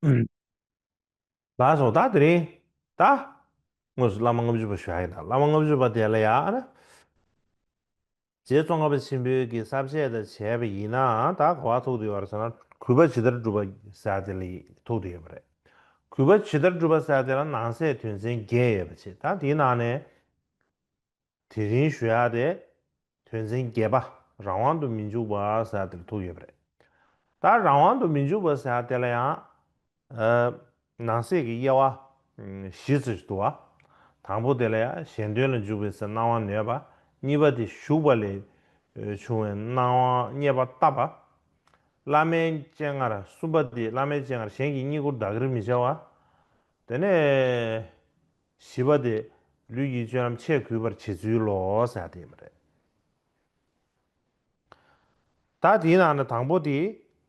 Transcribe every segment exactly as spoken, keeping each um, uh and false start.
ལགས་སོ། ད་དེ་རིང་ད་དངོས་སུ་བླ་མ་ལྔ་བཅུ་པ་ཞུ་ཡ་ཡིན། ད་བླ་མ་ལྔ་བཅུ་པ་དེ་ལ་ཡང་རྗེ་ཙོང་ཁ་པ་ཆེན་པོའི་གི་ས་བཅད་དང་བྱས་པ་ཡིན་ན་ད་ག་བ་ཐུག་ཏུ་ཡོད་རེད་ཟེར་ན། གུས་པ་ཇི་ལྟར་བསྒྲུབ་པ་ཟེར་ཡ་དེ་ལ་ཐུག་ཏུ་ཡོད་པ་རེད། གུས་པ་ཇི་ལྟར་བསྒྲུབ་པ་ཟེར་ཡ་དེ་ལ་ནང་གསེས་དོན་ཚན་བརྒྱད་ཡོད་པ་བྱས། ད་དེའི་ནང་ནས་དེ་རིང་ཞུ་ཡ་དེ་དོན་ཚན་བརྒྱད་པ། རང་དབང་དུ་མི་འཇུག་པ་ཟེར་ཡ་དེ་ལ་ཐུག་ཡོད་པ་རེད། ད་རང་དབང་དུ་མི་འཇུག་པ་ཟེར་ཡ་དེ་ལ་ཡང་ཨ། ནང་གསེས་ཀྱི་དབྱེ་བ་ཨ་བཞི་ཙམ་ཞིག་འདུག་པ། དང་པོ་དེ་ལ་ཡང་གཞན་དོན་ལ་འཇུག་པའི་ཚེ་སྣང་བ་གནོད་པ། གཉིས་པ་དེ་ཞུགས་པ་ལས་ཨ་བྱུང་བའི་སྣང་བ་རྙེད་པ་བཏབ་པ། བླ་མའི་སྤྱན་སྔར། གསུམ་པ་དེ་བླ་མའི་སྤྱན་སྔར་གཞན་གྱི་བསྙེན་བཀུར་བདག་གིར་མི་བྱ་བ། དེ་ནས་བཞི་པ་དེ་ལུས་ཀྱི་སྤྱོད་ལམ་ཆས་གུས་པར་བྱེད་ཚུལ་ལོ་ཟེར་ཡ་དེ་ཡིན་པ་རེད། ད་དེའི་ནང་ནས་དང་པོ་དེ་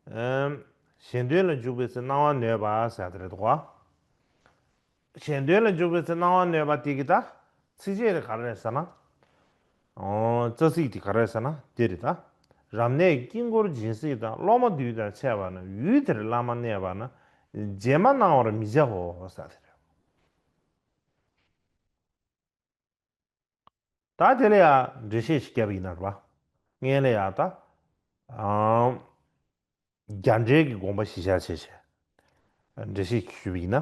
ཨམ། གཞན་དོན་ལ་འཇུག་པའི་ཚེ་སྣང་བ་གནོད་པ་ཟེར་ཡ་དེ་རེད་དོ། གཞན་དོན་ལ་འཇུག་པའི་ཚེ་སྣང་བ་གནོད་པ་དེ་གི་ད་ཚིགས་བཅད་དེ་ག་རེ་རེད་ཟེར་ན། ཨོ། རྩ་ཚིག་དེ་ག་རེ་རེད་ཟེར་ན་དེ་རེད་ད། རབ་གནས་དཀྱིལ་འཁོར་སྦྱིན་སྲེག་དང་། སློབ་མ་འདུས་དང་ཕྱད་པ་ན། ཡུལ་དེར་བླ་མ་གནས་པ་ན། རྗེས་མ་གནང་བར་མི་བྱའོ་ཟེར་ཡ་དེ་རེད། ད་དེ་ལ་ཡང་འགྲེལ་བཤད་ཞིག་བརྒྱབ་པ་ཡིན་ན་རེད་པ། སྔོན་ལ་ཡང་ད། ཨང་། རྒྱ་འགྲེལ་གྱི་དགོངས་པ་གཞི་བཞག་བྱས་བྱས། འགྲེལ་བཤད་ཞུས་པ་ཡིན་ན།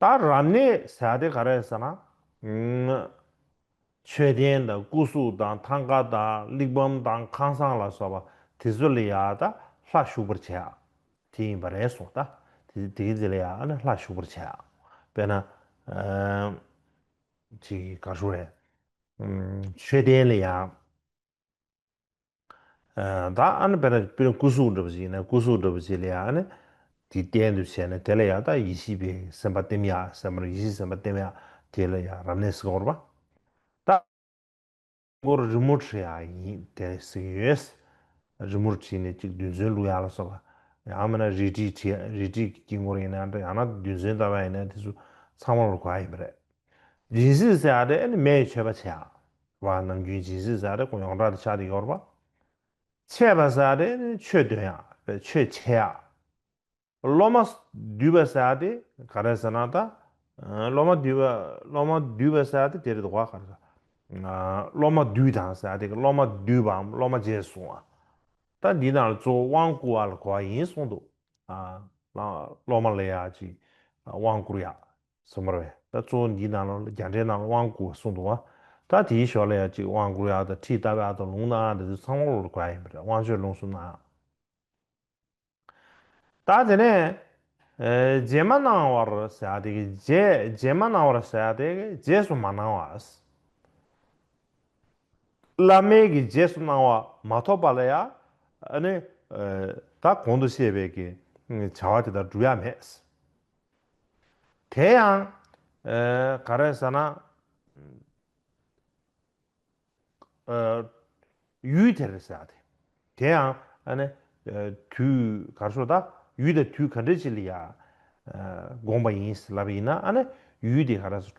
ད་རབ་གནས་ཟེར་ཡ་དེ་ག་རེ་ཟེར་ན། ཨང་། མཆོད་རྟེན་དང་སྐུ་གཟུགས་དང་ཐང་ཀ་དང་གླེགས་བམ་དང་ཁང་བཟང་ལ་སོགས་པ་དེ་ཚོ་ལ་ཡང་ད་ལྷ་བཞུགས་པར་བྱས། དེ་ཡིན་པ་རེད་གསུངས། ད་དེ་དེ་གི་དེ་ལ་ཡང་ཨ་ནི་ལྷ་བཞུགས་པར་བྱས། དཔེར་ན། ཨ། ཅིག་ག་རེ་ཞུ་དགོས་རེད། ཨམ། མཆོད་རྟེན་ལ་ཡང་། ཨ། ད་ཨ་ནི་དཔེར་ན་དཔེར་ན་སྐུ་གཟུགས་འདྲ་པོ་ཅིག་ཡིན་ན། སྐུ་གཟུགས་འདྲ་པོ་ཅིག་ལ་ཡང་ཨ་ནི་དེ་རྟེན་དུ་བྱས་ནས་དེ་ལ་ཡང་ད་ཡེ་ཤེས་པའི་སེམས་དཔའ་བསྟིམ་ཡག་ཟེར་མ་རེད། ཡེ་ཤེས་སེམས་དཔའ་བསྟིམ་ཡག་དེ་ལ་ཡང་རབ་གནས་ཟེར་གྱི་ཡོད་རེད་པ། ད་སྐོར་རི་མོ་བྲིས་ཡག་ཡིན་དེ་ཟེར་གྱི་ཡོད། རི་མོར་བྲིས་ནས་ཅིག་རྡུལ་ཚོན་བླུག་ཡག་ལ་སོགས་པ། ཡང་མིན་ན་རལ་གྲི་བྲིས། རལ་གྲིའི་དཀྱིལ་འཁོར་ཡིན་ན་འདྲ། ཡང་ན་རྡུལ་ཚོན་བཏབ་ཡག་ཡིན་ན། དེ་ཚོ་ཚང་མ་ལ་གོ་ཡག་ཡིན་པ་རེད། སྦྱིན་སྲེག་ཟེར་ཡག་དེ་ཨ་ནི་མེ་ཡི་མཆོད་པ་བྱེད་ཡག་རེད་པ། ནམ་རྒྱུན་སྦྱིན་སྲེག་ཟེར་ཡག་དེ་ཁོ་ཡོངས་གྲགས་དེ་ཆགས་བསྡད་ཡོད་རེད་པ། ཕྱད་པ་ཟེར་ཡག་དེ་ཨ་ནི་ཆོས་འདོན་ཡག་རེད། ཆོས་འཆད་ཡག་སློབ་མ་འདུས་པ་ཟེར་ཡག་དེ་ག་རེ་ཟེར་ན་ད། ཨ། སློབ་མ་འདུས་པ། སློབ་མ་འདུས་པ་ཟེར་ཡག་དེ་དེ་རེད་དོ། ག་རེ་ཟེར། ཨ། སློབ་མ་འདུས་དང་ཟེར་ཡག་དེ་གི་སློབ་མ་འདུས་པའམ་སློབ་མ་བྱས་གསུངས་པ། ད་འདི་ནང་ལ་གཙོ་བོ་དབང་བསྐུར་བ་ལ་གོ་བ་ཡིན་གསུངས་འདུག། ཨ། སློབ་མ་ལ་ཡག་ཅིག་དབང་བསྐུར་ཡག་ཟེར་མ་རེད་པས། ད་གཙོ་བོ་འདི་ནང་ལ་རྒྱ་འགྲེལ་ནང་ལ་དབང་བསྐུར་བ་གསུངས་འདུག་པ། ད་དེའི་ཞོར་ལ་ཡག་ཅིག་དབང་བསྐུར་ཡག་དང་ཁྲིད་བཏབ་ཡག་དང་ལུང་གནང་ཡག་དེ་ཚོ་ཚང་མ་ལ་གོ་བ་ཡིན་པ་རེད། དབང་ཆོག་ལུང་གསུམ་གནང་ཡག་ད་དེ་ནས། ཨེ། རྗེས་མ་གནང་བར་ཟེར་ཡག་དེ་གི་རྗེས། རྗེས་མ་གནང་བར་ཟེར་ཡག་དེ་གི་རྗེས་སུ་མ་གནང་བ། བླ་མའི་གི་རྗེས་སུ་གནང་བ་མ་ཐོབ་པ་ལ་ཡང་ཨ་ནི། ཨེ། ད་གོང་དུ་བཤད་པའི་གི་བྱ་བ་དེ་དག་སྒྲུབ་ཡག་མེད། དེ་ཡང་། ཨེ། ག་རེ་ཟེར་ན། ཨ། ཡུལ་དེར་ཟེར་ཡག་དེ། དེ་ཡང་ཨ་ནི། ཨ། དུས་ག་རེ་ཟེར་ད། ཡུལ་དང་དུས་ག་འདྲ་ཅིག་ལ་ཡང་། ཨ། དགོངས་པ་ཡིན་ལབ་པ་ཡིན་ན། ཨ་ནི་ཡུལ་དེ་ག་རེ་ཟེར།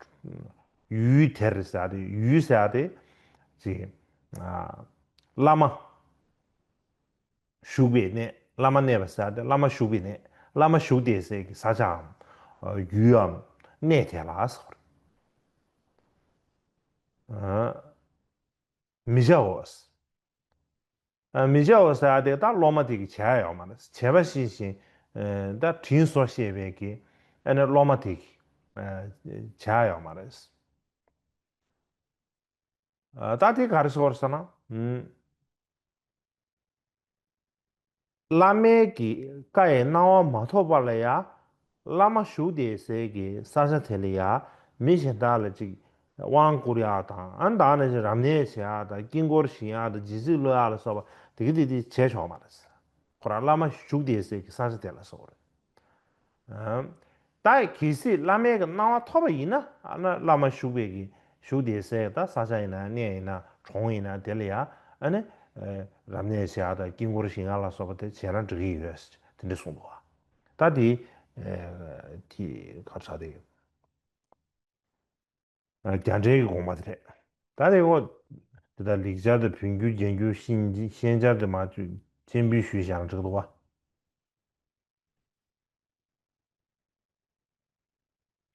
ཡུལ་དེར་ཟེར་ཡག་དེ། ཡུལ་ཟེར་ཡག་དེ་ཅིག། ཨ། བླ་མ་བཞུགས་པའི་གནས། བླ་མ་གནས་པ་ཟེར་ཡག་དེ་བླ་མ་བཞུགས་པའི་གནས། བླ་མ་བཞུགས་བསྡད་སའི་གི་ས་ཆའམ། ཨ། ཡུལ་འམ་གནས་དེ་ལ་ཟེར་བ་རེད། ཨ། མི་བྱའོ། ཨ། མི་བྱའོ་ཟེར་ཡག་དེ་ད་སློབ་མ་དེ་གིས་བྱེད་ཡག་ཡོད་མ་རེད། བྱས་པ་བཞིན་བཞིན། ཨ། ད་དྲིན་གཟོ་ཤེས་པའི་གི་ཨ་ནི་སློབ་མ་དེ་གིས། ཨ། བྱེད་ཡག་ཡོད་མ་རེད། ཨ། ད་དེ་ག་རེ་ཟེར་ཟེར་ན། ཨུམ། བླ་མའི་གི་བཀའ་ཡི་གནང་བ་མ་ཐོབ་པ་ལ་ཡང་། བླ་མ་བཞུགས་བསྡད་སའི་གི་ས་ཆ་དེ་ལ་ཡང་མི་གཞན་དག་ལ་ཅིག་དབང་བསྐུར་ཡག་དང་། ཨ། ད་ནི་རབ་གནས་བྱེད་ཡག་དང་། དཀྱིལ་འཁོར་བཞེངས་ཡག་དང་། སྦྱིན་སྲེག་བླུག་ཡག་ལ་སོགས་པ་དེ་གི་དེ་དེ་བྱས་ཆོག་མ་རེད། ཁོ་རང་བླ་མ་བཞུགས་བསྡད་སའི་གི་ས་ཆ་དེ་ལ་ཟེར་བ་རེད། ཨ། ད་གལ་སྲིད་བླ་མའི་གི་གནང་བ་ཐོབ་པ་ཡིན་ན། ཨ་ནི་བླ་མ་བཞུགས་པའི་གི་བཞུགས་བསྡད་སའི་ད་ས་ཆ་ཡིན་ན། གནས་ཡིན་ན། གྲོང་ཡིན་ན། དེ་ལ་ཡང་ཨ་ནི། ཨ། རབ་གནས་བྱེད་ཡག་དང་། དཀྱིལ་འཁོར་བཞེངས་ཡག་ལ་སོགས་པ་དེ་བྱས་ན་འགྲིག་གི་ཡོད། དེ་འདྲ་གསུངས་འདུག་པ། ད་དེ། ཨ། དེ་ག་རེ་ཟེར་དེ། ཨ། རྒྱ་འགྲེལ་གྱི་དགོངས་པ་དེ་རེད། ད་དེ་འོ། དེ་ལྟར་ལེགས་སྦྱར་དང་བོད་འགྱུར་རྒྱ་འགྱུར་ཤན། ཤན་སྦྱར་དེ་མ་བཅུ་མཆན་བུ་ཞུས་བཞག་ན་འགྲིག་འདུག་པ།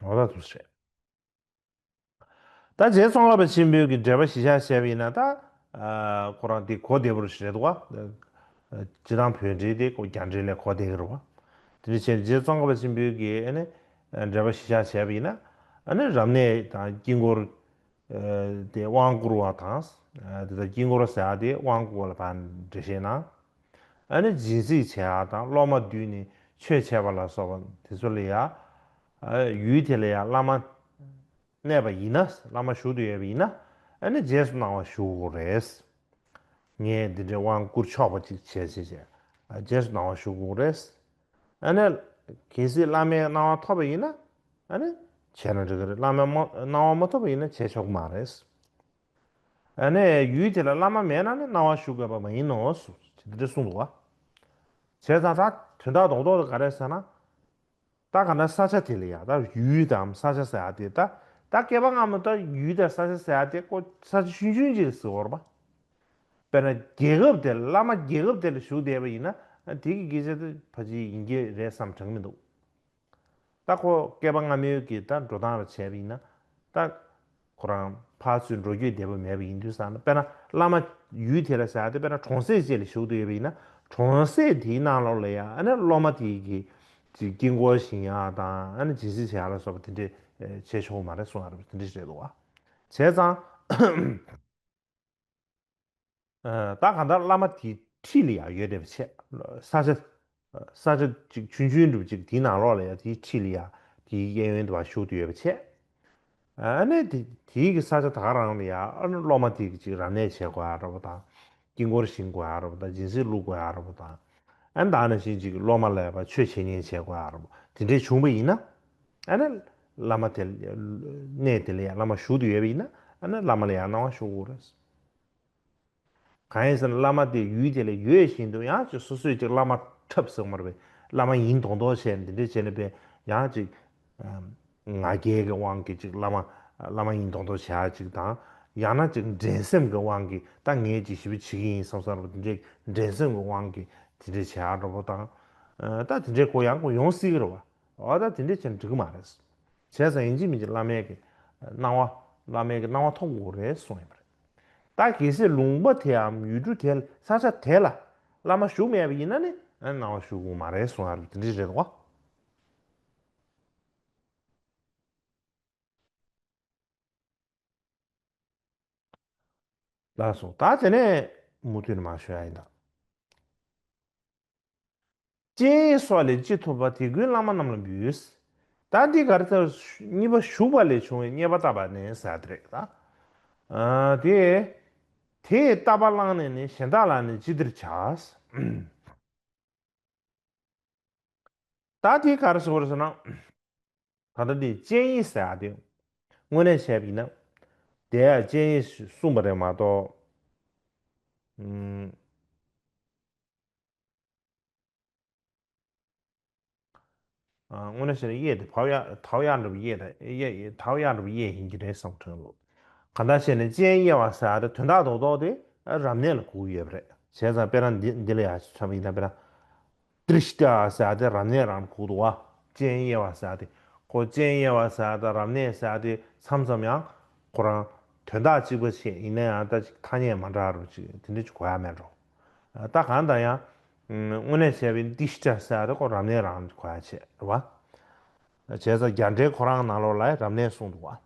འོ་ད་དུ་རེད། ད་རྗེ་ཙོང་ཁ་པ་ཆེན་པོའི་གི་འགྲེལ་པ་གཞི་བཞག་བྱས་པ་ཡིན་ན་ད། ཨ་ཁོ་རང་དེ་གོ་བདེ་པོ་རེད་འདུག་བ། སྤྱིར་བཏང་བོད་འགྲེལ་དེ་ཁོ་རྒྱ་འགྲེལ་ལས་གོ་བདེ་གི་རེད་བ། དེ་འདྲ་བྱས་རྗེ་ཙོང་ཁ་པ་ཆེན་པོའི་གི་ཨ་ནི་འགྲེལ་པ་གཞི་བཞག་བྱས་པ་ཡིན་ན། ཨ་ནི་རབ་གནས་དང་དཀྱིལ་འཁོར་དེ་དབང་བསྐུར་བ་དང་། དེ་ལྟར་དཀྱིལ་འཁོར་ཟེར་ཡ་དེ་དབང་བསྐུར་བ་ལ་ཕར་འགྲེལ་བཤད་གནང་། ཨ་ནི་སྦྱིན་སྲེག་བྱེད་ཡ་དང་སློབ་མ་བསྡུས་ནས་ཆོས་འཆད་པ་ལ་སོགས་པ་དེ་ཚོ་ལ་ཡ། ཡུལ་དེ་ལ་ཡ་བླ་མ་གནས་པ་ཡིན་ན། བླ་མ་བཞུགས་བསྡད་ཡོད་པ་ཡིན་ན། ཨ་ནི་རྗེས་སུ་གནང་བ་ཞུ་དགོས་རེད། ངས་འདི་འདྲའི་དབང་བསྐུར་ཆོག་པ་ཅིག་བྱས་བྱས་བྱས། ཨ་རྗེས་སུ་གནང་བ་ཞུ་དགོས་རེད། ཨ་ནི་གལ་སྲིད་བླ་མའི་གནང་བ་ཐོབ་པ་ཡིན་ན། ཨ་ནི་བྱས་ན་འགྲིག་གི་རེད། བླ་མའི་མ་གནང་བ་མ་ཐོབ་པ་ཡིན་ན་བྱས་ཆོག་གི་མ་རེད། ཨ་ནི་ཡུལ་དེ་ལ་བླ་མ་མེད་ན་ནི་གནང་བ་ཞུ་དགོས་པ་མ་ཡིན་ནོ་ཟེར་འདི་འདྲ་གསུངས་འདུག་བ། བྱས་ཙང་ད་དོན་དག་རྡོག་རྡོག་དེ་ག་རེ་ཟེར་ན། ད་ག་ན་ས་ཆ་དེ་ལ་ཡ་ད་ཡུལ་དང་ས་ཆ་ཟེར་ཡ་དེ་ད་ད་བསྐལ་པ་སྔ་མོ་ད་ཡུལ་དང་ས་ཆ་ཟེར་ཡ་དེ་ཀོ་ས་ཆ་ཆུང་ཆུང་ཅིག་ཟེར་བ་རེད་པ། དཔེར་ན་རྒྱལ་ཁབ་དེ་ལ་བླ་མ་རྒྱལ་ཁབ་དེ་ལ་བཞུགས་བསྡད་པ་ཡིན་ན་དེ་གི་སྐད་ཆ་དེ་ཕལ་ཆེར་ཡིན་གྱི་རེད་བསམ་དྲན་གི་མི་འདུག་ད་ཁོ་བསྐལ་པ་སྔ་མོའི་གི་ད་འགྲོ་སྟངས་ལ་བྱས་པ་ཡིན་ན་ད། ཁོ་རང་ཕར་ཚུར་འགྲོ་སྐྱོད་བདེ་པོ་མེད་པ་ཡིན་དུས་ཙང་ན། དཔེར་ན་བླ་མ་ཡུལ་དེ་ལ་ཟེར་ཡ་དེ་དཔེར་ན་གྲོང་གསེབ་ཅིག་ལ་བཞུགས་བསྡད་ཡོད་པ་ཡིན་ན། གྲོང་གསེབ་དེའི་ནང་ལོགས་ལ་ཡ་ཨ་ནི་སློབ་མ་དེ་གི་ཅིག་དཀྱིལ་འཁོར་བཞེངས་ཡ་དང་། ཨ་ནི་སྦྱིན་སྲེག་བྱེད་ཡ་ལ་སོགས་པ་དེ་འདྲས་བྱེད་ཆོག་མ་རེད་གསུང་ཡ་རེད། དེ་འདྲས་རེད་འདུག་བ། བྱས་ཙང་། ད་གང་ལྟར་བླ་མ་དེའི་འཁྲིས་ལ་ཡང་ཡོད་བསྡད་པ་བྱས། ས་ཆ་ས་ཆ་ཅིག་ཆུང་ཆུང་འདྲ་པོ་ཅིག་དེའི་ནང་ལོགས་ལ་ཡང་དེའི་འཁྲིས་ལ་ཡང་དེའི་གཡས་གཡོན་དུ་བ་བཞུགས་བསྡད་ཡོད་པ་བྱས། ཨ་ནི་དེ་དེའི་གི་ས་ཆ་ད་ག་རང་ལ་ཡང་ཨ་ནི་སློབ་མ་དེ་གི་ཅིག་རབ་གནས་བྱེད་དགོས་ཡ་འདྲ་པོ་དང་། དཀྱིལ་འཁོར་བཞེངས་དགོས་ཡ་འདྲ་པོ་དང་། སྦྱིན་སྲེག་བླུག་དགོས་ཡ་འདྲ་པོ་དང་། ཨ་ནི་ད་ནང་བཞིན་ཅིག་སློབ་མ་ལ་ཡང་ཆོས་འཆད་ཉན་བྱེད་དགོས་ཡ་འདྲ་པོ་དེ་འདྲས་བྱུང་བ་ཡིན་ན། ཨ་ནི་བླ་མ་དེ་གནས་དེ་ལ་ཡང་བླ་མ་བཞུགས་བསྡད་ཡོད་པ་ཡིན་ན། ཨ་ནི་བླ་མ་ལ་ཡང་གནང་བ་ཞུ་དགོས་རེད། གང་ཡིན་ཟེར་ན་བླ་མ་དེ་ཡུལ་དེ་ལ་ཡོད་བཞིན་དུ་ཡང་ཅིག་སོ་སོས་ཅིག་བླ་མ་འཁྲབ་ཟེར་བ་མ་རེད་པས། བླ་མ་ཡིན་མདོག་མདོག་བྱས་འདི་འདྲས་བྱས་ནས་པས་ཡང་ཅིག་ང་རྒྱལ་གྱི་དབང་གིས་ཅིག་བླ་མ་བླ་མ་ཡིན་མདོག་མདོག་བྱེད་ཡ་ཅིག་དང་། ཡང་ན་ཅིག་འགྲན་སེམས་ཀྱི་དབང་གིས་ད་ངས་ཅིག་ཞེ་པོ་བྱེད་ཀྱི་ཡིན་བསམ་བསམ་རེད་པ། འདི་འདྲས་འགྲན་སེམས་ཀྱི་དབང་གིས་དེ་འདྲས་བྱེད་ཡ་འདྲ་པོ་དང་། ད་དེ་འདྲས་ཁོ་ཡང་ཁོ་ཡོང་སྲིད་ཀྱི་རེད་པ། འོ་ད་དེ་འདྲས་བྱས་ན་འགྲིག་གི་མ་རེད། བྱས་ཙང་ཡིན་གཅིག་མིན་གཅིག་བླ་མའི་གི་གནང་བ། བླ་མའི་གི་གནང་བ་ཐོབ་དགོས་རེད་གསུངས་ཡོད་པ་རེད། ད་གལ་སྲིད་ལུང་པ་དེའམ་ཡུལ་གྲུ་དེ་ས་ཆ་དེ་ལ་བླ་མ་བཞུགས་མེད་པ་ཡིན་ན་ནི་གནང་བ་ཞུ་དགོས་མ་རེད་གསུངས་ཡ་རེད། དེ་འདྲ་རེད་དོ། ལགས་སོ། ད་དེ་ནས་མུ་མཐུད་ནས་མར་ཞུ་ཡ་ཡིན་ད། སྤྱན་དབྱེ་སོགས་ལས་ཅི་ཐུབ་པ་དེ་ཀུན་བླ་མ་རྣམས་ལ་འབུལ། ད་འདི་ག་རེ་ཟེར། གཉིས་པ་ཞུགས་པ་ལས་བྱུང་བའི་རྙེད་པ་བཏབ་པ་ནི་ཟེར་དེ་རེད་ད། ཨ་དེ། དེས་བཏབ་པ་བླངས་ནས་ནི་གཞན་དག་ལ་ནི་ཅི་བདེར་བྱ། ད་དེ་ག་རེ་ཟེར་བ་རེད་ཟེར་ན། ད་ལྟ་འདི་སྤྱན་དབྱེ་ཟེར་ཡ་དེ། དངོས་གནས་བྱས་པ་ཡིན་ན། དེ་ཡང་སྤྱན་དབྱེ་གསུངས་པ་རེད་མ་གཏོགས། ཨུམ། ཨ་དངོས་གནས་བྱས་ན་དབྱེ་དེ་བག་ཡ་དག་ཡ་འདྲ་པོ་དབྱེ་དང་། དབྱེ་དག་ཡ་འདྲ་པོ་དབྱེ་ཡིན་གྱི་རེད་བསམ་དྲན་འདུག་གང་ལྟར་བྱས་ནས་སྤྱན་དབྱེ་བ་ཟེར་ཡ་དེ་དོན་དག་རྡོག་རྡོག་དེ་རབ་གནས་ལ་གོ་གི་ཡོད་པ་རེད། བྱས་ཙང་དཔེར་ན་འདི་འདི་ལ་ཡང་མཚོན་པ་ཡིན་ན། དཔེར་ན། ཏྲི་ཤི་ཏ་ཟེར་ཡ་དེ་རབ་གནས་རང་གོ་འདུག་བ། སྤྱན་དབྱེ་བ་ཟེར་ཡ་དེ། ཁོ་སྤྱན་དབྱེ་བ་ཟེར་ཡ་དང་རབ་གནས་ཟེར་ཡ་དེ་མཚམས་མཚམས་ཡང་ཁོ་རང་དོན་དག་གཅིག་པ་བྱས། ཡིན་ན་ཡང་ད་ཅིག་ཐ་སྙད་མ་འདྲ་བ་ཅིག་དེ་འདྲ་ཅིག་གོ་ཡ་མེད་འགྲོ། ད་གང་ལྟར་ཡང་དངོས་གནས་བྱས་པའི་ཏྲི་ཤི་ཏ་ཟེར་ཡ་དེ་ཁོ་རབ་གནས་རང་གོ་ཡ་བྱས་རེད་བ། བྱས་ཙང་རྒྱ་འགྲེལ་ཁོ་རང་ནང་ལོགས་ལ་རབ་གནས་གསུངས་འདུག་བ།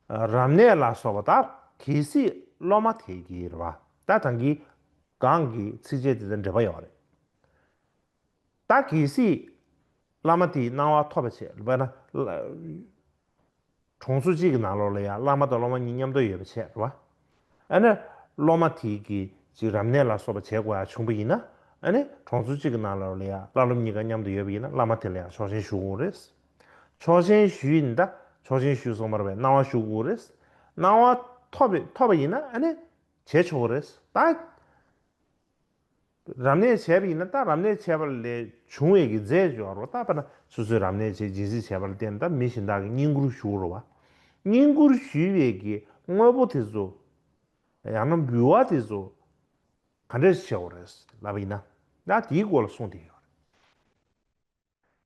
རབ་གནས་ལ་སོགས་པ་ད་གལ་སྲིད་སློབ་མ་དེ་གི་རེད་བ། ད་ད་གིན་གོང་གི་ཚིགས་བཅད་དེ་དང་འབྲེལ་བ་ཡོད་རེད། ད་གལ་སྲིད་བླ་མ་དེའི་གནང་བ་ཐོབ་པ་བྱས། དཔེར་ན། གྲོང་ཚོ་གཅིག་གི་ནང་ལོགས་ལ་ཡང་བླ་མ་དང་སློབ་མ་གཉིས་མཉམ་དུ་ཡོད་པ་བྱས་རེད་བ། ཨ་ནི་སློབ་མ་དེ་གིས་ཅིག་རབ་གནས་ལ་སོགས་པ་བྱེད་དགོས་ཡ་བྱུང་པ་ཡིན་ན། ཨ་ནི་གྲོང་ཚོ་གཅིག་གི་ནང་ལོགས་ལ་ཡང་བླ་སློབ་གཉིས་ཀ་མཉམ་དུ་ཡོད་པ་ཡིན་ན། བླ་མ་དེ་ལ་ཡང་ཆོག་མཆན་ཞུ་དགོས་རེད། ཆོག་མཆན་ཞུས་ཡིན་ད། ཆོག་མཆན་ཞུས་སོང་མ་རེད་པས། གནང་བ་ཞུ་དགོས་རེད། གནང་བ་ཐོབ་པ་ཐོབ་པ་ཡིན་ན་ཨ་ནི་བྱེད་ཆོག་གི་རེད་ད། རབ་གནས་བྱས་པ་ཡིན་ན་ད་རབ་གནས་བྱས་པ་ལས་བྱུང་བའི་གི་རྫས་སྦྱོར་བ། ད་དཔེར་ན་སོ་སོའི་རབ་གནས་བྱས། སྦྱིན་སྲེག་བྱས་པ་ལ་བརྟེན་ནས་ད་མི་གཞན་དག་གིས་བསྙེན་བཀུར་ཞུ་རོགས་བ། བསྙེན་བཀུར་ཞུས་པའི་གི་དངོས་པོ་དེ་ཚོ་ཡང་ན་འབུལ་བ་དེ་ཚོ་ག་འདྲས་བྱེད་དགོས་རེད་ལབ་པ་ཡིན་ན། ད་དེའི་སྐོར་ལ་གསུངས་བསྡད་ཡོད་རེད།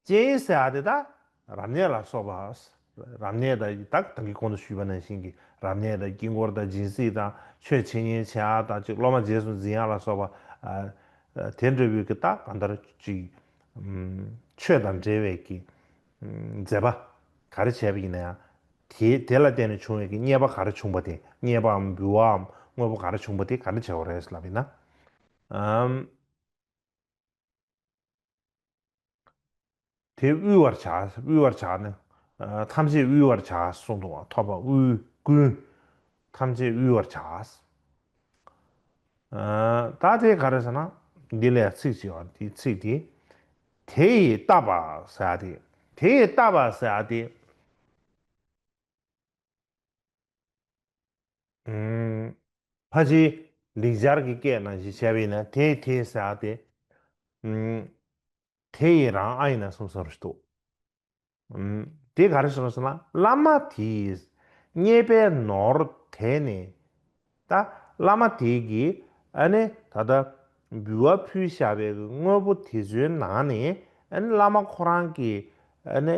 སྤྱན་དབྱེ་ཟེར་ཡ་དེ་ད་ རབ་གནས་ལ་སོགས་པ། རབ་གནས་དང་ད་ད་གིན་གོང་དུ་ཞུས་པ་ནང་བཞིན་གྱི་རབ་གནས་དང་དཀྱིལ་འཁོར་དང་སྦྱིན་སྲེག་དང་ཆོས་འཆད་ཉན་བྱེད་ཡག་དང་ཅིག་སློབ་མ་རྗེས་སུ་འཛིན་ཡག་ལ་སོགས་པ། ཨ། ཨ། དེ་འདྲ་བའི་གི་ད་གང་ལྟར་ཅིག་ཨམ། ཆོས་དང་འབྲེལ་བའི་གི་ཨམ། མཛད་པ་ག་རེ་བྱས་པ་ཡིན་ན་ཡང་། དེ་དེ་ལ་བརྟེན་ནས་བྱུང་བའི་གི་རྙེད་པ་ག་རེ་བྱུང་པ་དེ། རྙེད་པའམ་འབུལ་བའམ་དངོས་པོ་ག་རེ་བྱུང་པ་དེ་ག་རེ་བྱེད་དགོས་རེད་ལབ་ཡིན་ན། ཨམ། དེ་དབུལ་བར་བྱ། དབུལ་བར་བྱ་ནི། ཨ། ཐམས་ཅད་དབུལ་བར་བྱ་གསུངས་འདུག་བ། ཐོབ་པ་དབུལ། ཀུན། ཐམས་ཅད་དབུལ་བར་བྱ། ཨ། ད་དེ་ག་རེ་ཟེར་ན། འདི་ལ་ཡང་ཚིག་ཅིག་ཡོད། འདི་ཚིག་འདི། དེ་ཡིས་བཏབ་པ་ཟེར་ཡ་དེ། དེ་ཡིས་བཏབ་པ་ཟེར་ཡ་དེ། ཨུམ། ཕལ་ཆེར་ལེགས་སྦྱར་གྱི་སྐད་ནང་བཞིན་བྱས་པ་ཡིན་ན། དེ་དེ་ཟེར་ཡ་དེ། ཨུམ། དེ་ཡི་རང་ཨ་ཡིན་ན་གསུམ་གསུམ་རེ་འདུག་ཨུམ། དེ་ག་རེ་ཟེར་ན། བླ་མ་དེས་རྙེད་པའི་ནོར་དེ་ནི། ད་བླ་མ་དེ་གིས་ཨ་ནི་ད་ལྟ་འབུལ་བ་ཕུལ་བཞག་པའི་དངོས་པོ་དེ་ཚོའི་ནང་ནས། ཨ་ནི་བླ་མ་ཁོ་རང་གིས་ཨ་ནི་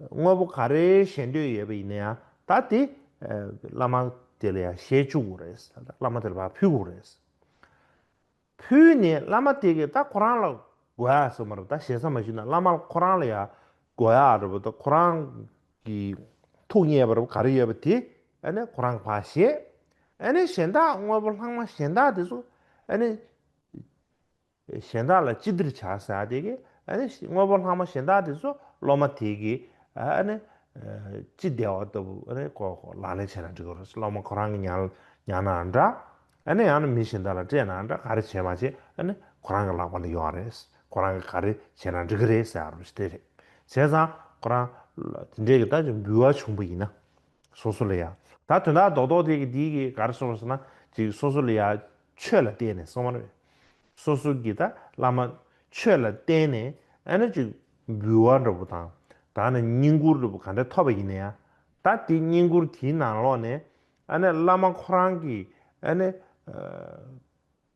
དངོས་པོ་ག་རེ་བཞེས་འདོད་ཡོད་པ་ཡིན་ན་ཡང་། ད་དེ་ཨ་བླ་མ་དེ་ལ་ཡང་བཞེས་བཅུག་དགོས་རེད། བླ་མ་དེ་ལ་ཕར་ཕུལ་དགོས་རེད། ཕུལ་ནས་བླ་མ་དེ་གིས་ད་ཁོ་རང་ལ་དགོས་ཡག་ཟེར་མ་རེད། ད་ཞེ་ས་མ་ཞུས་ན་བླ་མ་ཁོ་རང་ལ་ཡང་དགོས་ཡག་རེད་པ། ད་ཁོ་རང་གི་ཐུགས་མཉེས་པ་རེད་པ། ག་རེ་ཡོད་པ་དེ་ཨ་ནི་ཁོ་རང་གིས་ཕར་བཞེས། ཨ་ནི་གཞན་དག་དངོས་པོ་ལྷག་མ་གཞན་དག་དེ་ཚོ། ཨ་ནི་གཞན་དག་ལ་ཅི་བདེར་བྱ་ཟེར་ཡག་དེ་གིས། ཨ་ནི་དངོས་པོ་ལྷག་མ་གཞན་དག་དེ་ཚོ་སློབ་མ་དེ་གིས་ཨ་ནི་ཅི་བདེ་བ་ལྟ་བུ། ཨ་ནི་ཁོ་ཁོ་ལག་ལེན་བྱས་ན་འགྲིག་གི་རེད། སློབ་མ་ཁོ་རང་གིས་ཉར་ཉར་ན་འདྲ། ཨ་ནི་ཡང་ན་མི་གཞན་དག་ལ་སྤྲད་ན་འདྲ། ག་རེ་བྱས་མ་བྱས་ཨ་ནི་ཁོ་རང་གི་ལག་པ་ལ་ཡོད་རེད། ཁོ་རང་གིས་ག་རེ་བྱས་ན་འགྲིག་གི་རེད་ཟེར་ཡག་རེད། དེ་རེད། བྱས་ཙང་ཁོ་རང་དེ་འདྲའི་གི་ད་ཅིག་འབུལ་བ་བྱུང་པ་ཡིན་ན། སོ་སོ་ལ་ཡ། ད་དོན་དག་རྡོག་རྡོག་དེ་གི་འདི་གི་ག་རེ་ཟེར་ཟེར་ན། ཅིག་སོ་སོ་ལ་ཡ་ཆོས་ལ་བརྟེན་ནས་གསུངས་པ་རེད། སོ་སོ་གི་ད་བླ་མ་ཆོས་ལ་བརྟེན་ནས་ཨ་ནི་ཅིག་འབུལ་བ་འདྲ་པོ་དང་། ད་ནི་བསྙེན་བཀུར་འདྲ་པོ་ག་འདྲ་ཐོབ་པ་ཡིན་ན་ཡང་། ད་དེ་བསྙེན་བཀུར་དེའི་ནང་ལོགས་ནས་ཨ་ནི་བླ་མ་ཁོ་རང་གི་ཨ་ནི་ཨ་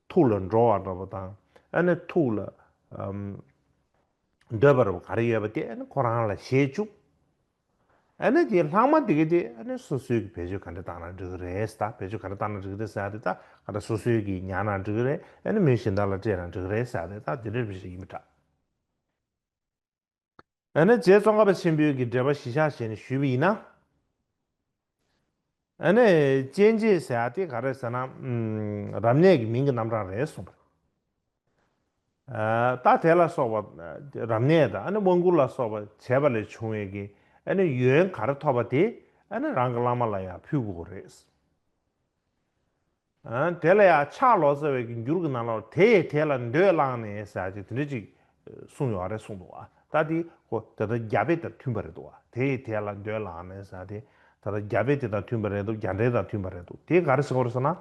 ཐུགས་ལ་འགྲོ་བ་འདྲ་པོ་དང་། ཨ་ནི་ཐུགས་ལ་ཨམ་འདོད་པ་འདྲ་པོ་ག་རེ་ཡོད་པ་དེ་ཨ་ནི་ཁོ་རང་ལ་བཞེས་བཅུག་ཨ་ནི་དེ་ལྷག་མ་དེ་གི་དེ་ཨ་ནི་སོ་སོའི་གི་བེད་སྤྱོད་ག་འདྲ་བཏང་ན་འགྲིག་གི་རེད་ཟེར། ད་བེད་སྤྱོད་ག་འདྲ་བཏང་ན་འགྲིག་གི་རེད་ཟེར་ཡག་དེ། ད་ག་འདྲ་སོ་སོའི་གི་ཉར་ན་འགྲིག་གི་རེད། ཨ་ནི་མི་གཞན་དག་ལ་སྤྲད་ན་འགྲིག་གི་རེད་ཟེར་ཡག་དེ། ད་དེ་འདྲ་རེད་ཡིན་པ་འདྲ། ཨ་ནི་རྗེ་ཙོང་ཁ་པ་ཆེན་པོའི་གི་འགྲེལ་པ་གཞི་བཞག་བྱས་ནས་ཞུས་པ་ཡིན་ན། ཨ་ནི་སྤྱན་འབྱེད་ཟེར་ཡག་དེ་ག་རེ་ཟེར་ན། ཨམ། རབ་གནས་ཀྱི་མིང་གི་རྣམ་གྲངས་རེད་གསུངས་པ་རེད། ཨ། ད་དེ་ལ་སོགས་པ་རབ་གནས་དང་། ཨ་ནི་དབང་བསྐུར་ལ་སོགས་པ་བྱས་པ་ལས་བྱུང་བའི་གི་ཨ་ནི་ཡོན་ག་རེ་ཐོབ་པ་དེ་ཨ་ནི་རང་གི་བླ་མ་ལ་ཡང་ཕུལ་དགོས་རེད། ཨ། དེ་ལ་ཡང་ཕྱག་ལོ་ཙཱ་བའི་གི་འགྱུར་གྱི་ནང་ལོགས། དེ་ཡིས་དེ་ལ་འདོད་བླངས་ནས་ཟེར་ཅིག་དེ་འདྲ་ཅིག་གསུངས་ཡོད་རེད་གསུངས་འདུག་བ། ད་དེ་ཁོ་ད་ལྟ་རྒྱ་དཔེ་དང་མཐུན་པ་རེད་འདུག་བ། དེ་ཡིས་དེ་ལ་འདོད་བླངས་ནས་ཟེར་དེ། ད་ལྟ་རྒྱ་དཔེ་དེ་དང་མཐུན་པ་རེད་འདུག་རྒྱ་འགྲེལ་དང་མཐུན་པ་རེད་འདུག་དེ་ག་རེ་ཟེར་དགོས་རེད་ཟེར་ན།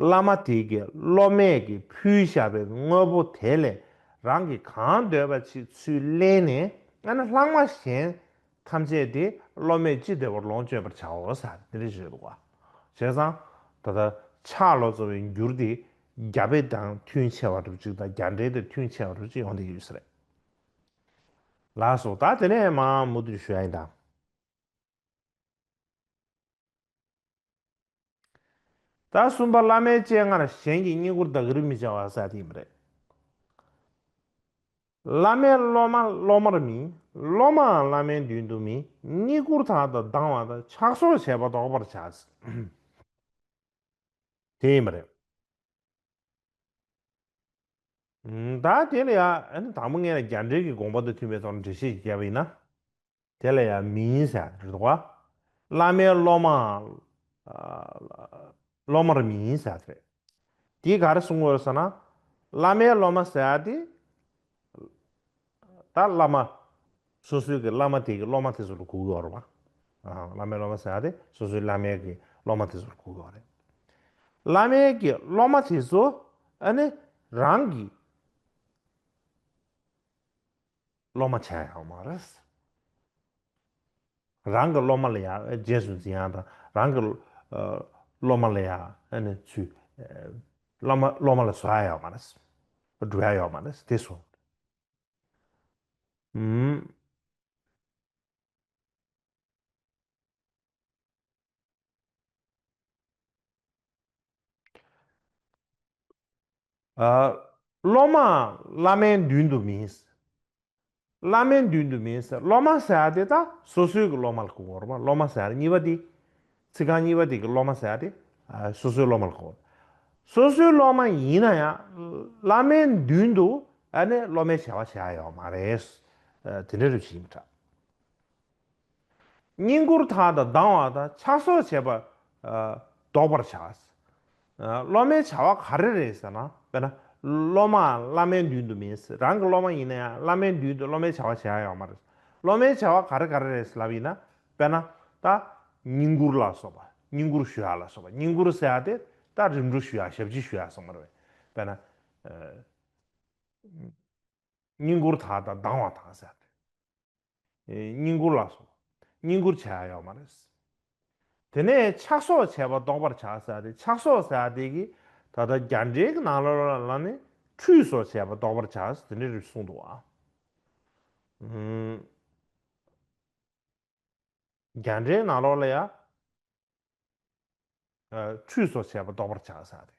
བླ་མ་དེ་གིས་སློབ་མས་ཀྱིས་ཕུལ་བཞག་པའི་དངོས་པོ་དེ་ལས་རང་གིས་གང་འདོད་པ་ཅིག་ཚུར་ལེན་ནས། ཨ་ནི་ལྷག་མ་གཞན་ཐམས་ཅད་དེ་སློབ་མས་ཅི་བདེ་བར་ལོངས་སྤྱོད་པར་བྱའོ་ཟེར་དེ་འདྲ་ཞིག་རེད་འདུག་བ། བྱས་ཙང་ད་ལྟ་ཕྱག་ལོ་ཙཱ་བའི་འགྱུར་དེ་རྒྱ་དཔེ་དང་མཐུན་ཆེ་བ་འདྲ་པོ་ཅིག་དང་རྒྱ་འགྲེལ་དེ་མཐུན་ཆེ་བ་འདྲ་པོ་ཅིག་ཡོང་བསྡད་ཀྱི་ཡོད་ས་རེད། ལགས་སོ། ད་དེ་ནས་མར་མུ་མཐུད་ཞུ་ཡ་ཡིན་ད། ད་གསུམ་པ། བླ་མའི་སྤྱན་སྔར་གཞན་གྱིས་བསྙེན་བཀུར་བདག་གིར་མི་བྱ་བ་ཟེར་དེ་ཡིན་པ་རེད། བླ་མས་སློབ་མ་སློབ་མར་མིན། སློབ་མའང་བླ་མའི་མདུན་དུ་མིན། བསྙེན་བཀུར་དག་དང་སྡང་བ་དང་། ཕྱག་སོར་བྱེད་པ་བཟློག་པར་བྱ། དེ་ཡིན་པ་རེད། ད་དེ་ལ་ཡང་ཨ་ནི་དང་པོ་ངས་རྒྱ་འགྲེལ་གྱི་དགོངས་པ་དང་མཐུན་པའི་ཐོག་ནས་འགྲེལ་བཤད་ཅིག་བརྒྱབ་པ་ཡིན་ན། དེ་ལ་ཡང་མིན་ཟེར་རེད་འདུག་བ། བླ་མས་སློབ་མའང་སློབ་མར་མིན་ཟེར་རེད། དེ་ག་རེ་གསུང་གི་ཡོད་ཟེར་ན། བླ་མའི་སློབ་མ་ཟེར་ཡ་དེ། ད་བླ་མ། སོ་སོའི་གི་བླ་མ་དེ་གི་སློབ་མ་དེ་ཚོ་ལ་གོ་གི་ཡོད་རེད་བ། ཨ། བླ་མའི་སློབ་མ་ཟེར་ཡ་དེ་སོ་སོའི་བླ་མའི་གི་སློབ་མ་དེ་ཚོ་ལ་གོ་གི་ཡོད་རེད། བླ་མའི་གི་སློབ་མ་དེ་ཚོ་ཨ་ནི་རང་གི་སློབ་མ་བྱས་ཡོད་མ་རེད། རང་གི་སློབ་མ་ལ་ཡང་རྗེས་སུ་འཛིན་ཡག་དང་། རང་གི་ཨ་སློབ་མ་ལ་ཡང་ཨ་ནི་ཚུར་ཨ་བླ་མ་སློབ་མ་ལ་བཟོ་ཡག་ཡོད་མ་རེད། སྒྲུབ་ཡག་ཡོད་མ་རེད། དེ་སོང་། ཨུམ། ཨ། སློབ་མ་བླ་མའི་མདུན་དུ་མིན། བླ་མའི་མདུན་དུ་མིན་ཟེར། སློབ་མ་ཟེར་ཡ་དེ་ད་སོ་སོའི་གི་སློབ་མ་ལ་གོ་དགོས་རེད་པ། སློབ་མ་ཟེར་ཡ་གཉིས་པ་དེ། ཚིག་རྐང་གཉིས་པ་དེ་གི་སློབ་མ་ཟེར་ཡ་དེ། ཨ། སོ་སོའི་སློབ་མ་ལ་གོ། སོ་སོའི་སློབ་མ་ཡིན་ན་ཡང་བླ་མའི་མདུན་དུ་ཨ་ནི་སློབ་མའི་བྱ་བ་བྱེད་ཡ་ཡོད་མ་རེད། ཨ། དེ་འདྲའི་རིགས་ཤིག་ཡིན་པ་འདྲ། བསྙེན་བཀུར་དག་དང་སྡང་བ་དང་ཕྱག་སོགས་བྱེད་པ། ཨ། བཟློག་པར་བྱ། ཨ། སློབ་མའི་བྱ་བ་ག་རེ་རེད་ཟེར་ན། དཔེར་ན། སློབ་མ་བླ་མའི་མདུན་དུ་མིན་ཟེར། རང་གི་སློབ་མ་ཡིན་ན་ཡང་བླ་མའི་མདུན་དུ་སློབ་མའི་བྱ་བ་བྱེད་ཡ་ཡོད་མ་རེད། སློབ་མའི་བྱ་བ་ག་རེ་ག་རེ་རེད་ཟེར་ལབ་ཡིན་ན། དཔེར་ན། ད། བསྙེན་བཀུར་ལ་སོགས་པ། བསྙེན་བཀུར་ཞུ་ཡ་ལ་སོགས་པ། བསྙེན་བཀུར་ཟེར་ཡ་དེ་ད་རིམ་གྲོ་ཞུ་ཡ། ཞབས་ཕྱི་ཞུ་ཡ་སོགས་མ་རེད། དཔེར་ན། ཨ། བསྙེན་བཀུར་དག་དང་སྡང་བ་དང་ཟེར་ཏེ། བསྙེན་བཀུར་ལ་སོགས། བསྙེན་བཀུར་བྱ་ཡ་ཡོད་མ་རེད། དེ་ནས་ཕྱག་སོགས་བྱེད་པ་བཟློག་པར་བྱ་ཟེར་ཏེ། ཕྱག་སོགས་ཟེར་ཡ་དེ་གིས་ད་ལྟ་རྒྱ་འགྲེལ་གྱི་ནང་ལོགས་ལ་ནི་ཁྲུས་སོགས་བྱེད་པ་བཟློག་པར་བྱ་ཟེར་དེ་འདྲའི་རིགས་གསུངས་འདུག་པ། ཨུམ། རྒྱ་འགྲེལ་ནང་ལོགས་ལ་ཡ། ཨ། ཁྲུས་སོགས་བྱེད་པ་བཟློག་པར་བྱ་ཟེར་ཏེ།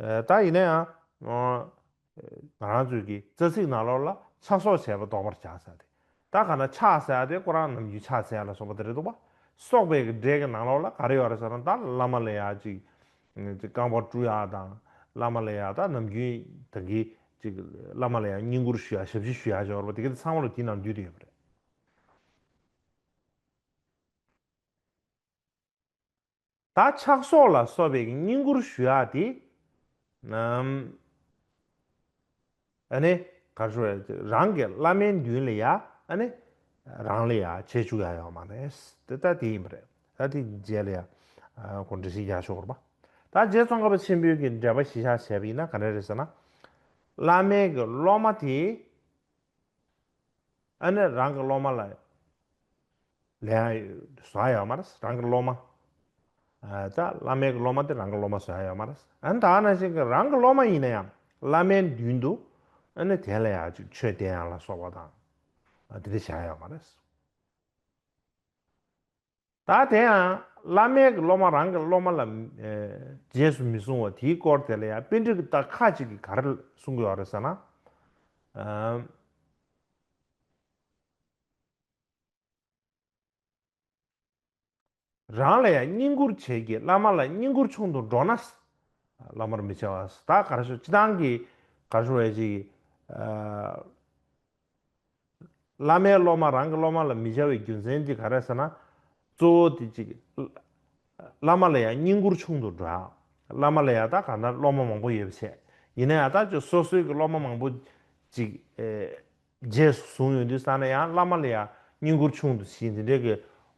ཨ། ད་ཡིན་ན་ཡང་། ཨ། ང་རང་ཚོའི་གི་རྩ་ཚིག་ནང་ལོགས་ལ་ཕྱག་སོགས་བྱེད་པ་བཟློག་པར་བྱ་ཟེར་ཏེ། ད་ག་ན་ཕྱག་ཟེར་ཡ་དེ་ཁོ་རང་ནམ་རྒྱུན་ཕྱག་འཚལ་ཡ་ལ་སོགས་པ་དེ་རེད་འདུག་པ། སོགས་པའི་གི་འགྲེལ་གྱི་ནང་ལོགས་ལ་ག་རེ་ཡོད་རེད་ཟེར་ན། ད་བླ་མ་ལ་ཡ་ཅིག་ཅིག་རྐང་པ་བཀྲུ་ཡ་དང་། བླ་མ་ལ་ཡ་ད་ནམ་རྒྱུན་ད་གི་ཅིག་བླ་མ་ལ་ཡ་བསྙེན་བཀུར་ཞུ་ཡ། ཞབས་ཕྱི་ཞུ་ཡ་ཅིག་ཡོད་རེད་པ། དེ་ག་དེ་ཚང་མ་ལ་དེའི་ནང་འདུས་ཏེ་ཡོད་པ་རེད། ད་ཕྱག་སོགས་ལ་སོགས་པའི་བསྙེན་བཀུར་ཞུ་ཡག་དེ། ཨ་ནི་ག་རེ་ཞུ་དགོས་རེད། རང་གི་བླ་མའི་མདུན་ལ་ཡ། ཨ་ནི་རང་ལ་ཡ་བྱེད་བཅུག་ཡག་ཡོད་མ་རེད། དེ་ད་དེ་ཡིན་པ་རེད། ད་དེ་རྗེས་ལ་ཡ་ཁོང་འགྲེལ་བཤད་རྒྱག་ཆོག་རེད་པ། ད་རྗེ་ཙོང་ཁ་པ་ཆེན་པོའི་གི་འགྲེལ་པ་གཞི་བཞག་བྱས་པ་ཡིན་ན་ག་རེ་རེད་ཟེར་ན། བླ་མའི་གི་སློབ་མ་དེ། ཨ་ནི་རང་གི་སློབ་མ་ལ་ལེན་ཡག་བཟོ་ཡག་ཡོད་མ་རེད། རང་གི་སློབ་མ། ཨ། ད་བླ་མའི་གི་སློབ་མ་དེ་རང་གི་སློབ་མ་བཟོ་ཡག་ཡོད་མ་རེད། ཨ་ནི་ད་ནང་བཞིན་གི་རང་གི་སློབ་མ་ཡིན་ན་ཡང་བླ་མའི་མདུན་དུ། ཨ་ནི་དེ་ལ་ཡ་ཅིག་ཆོས་བསྟན་ཡག་ལ་སོགས་པ་དང་། ཨ། དེ་འདྲ་བྱེད་ཡག་ཡོད་མ་རེད། ད་དེ་ཡང་བླ་མའི་གི་སློབ་མ་རང་གི་སློབ་མ་ལ། ཨེ། རྗེས་སུ་མི་བཟུང་བ་དེའི་སྐོར་དེ་ལ་ཡང་པཎྜི་ཏ་ཁ་ཅིག་གིས་ག་རེ་གསུང་གི་ཡོད་རེད་ཟེར་ན། ཨ། རང་ལ་ཡང་བསྙེན་བཀུར་བྱེད་ཀྱི་བླ་མ་ལ་བསྙེན་བཀུར་ཆུང་དུ་འགྲོ་ན། བླ་མར་མི་བྱ་བ། ད་ག་རེ་ཞུ། སྤྱིར་བཏང་གི་ག་རེ་ཞུ་བ་ཅིག་ཨ། བླ་མའི་སློབ་མ་རང་གི་སློབ་མ་ལ་མི་བྱ་བའི་རྒྱུ་མཚན་དེ་ག་རེ་ཟེར་ན། གཙོ་བོ་དེ་ཅིག་བླ་མ་ལ་ཡང་བསྙེན་བཀུར་ཆུང་དུ་འགྲོ་ཡག་བླ་མ་ལ་ཡང་ད་ག་ན་སློབ་མ་མང་པོ་ཡོད་པ་བྱས། ཡིན་ན་ཡང་ད་ཅིག་སོ་སོའི་གི་སློབ་མ་མང་པོ་ཅིག་ཨེ། རྗེས་སུ་བཟུང་ཡོང་དུས་ཙ་ན་ཡང་བླ་མ་ལ་ཡང་བསྙེན་བཀུར་ཆུང་དུ་ཕྱིན། དེ་འདྲའི་གི་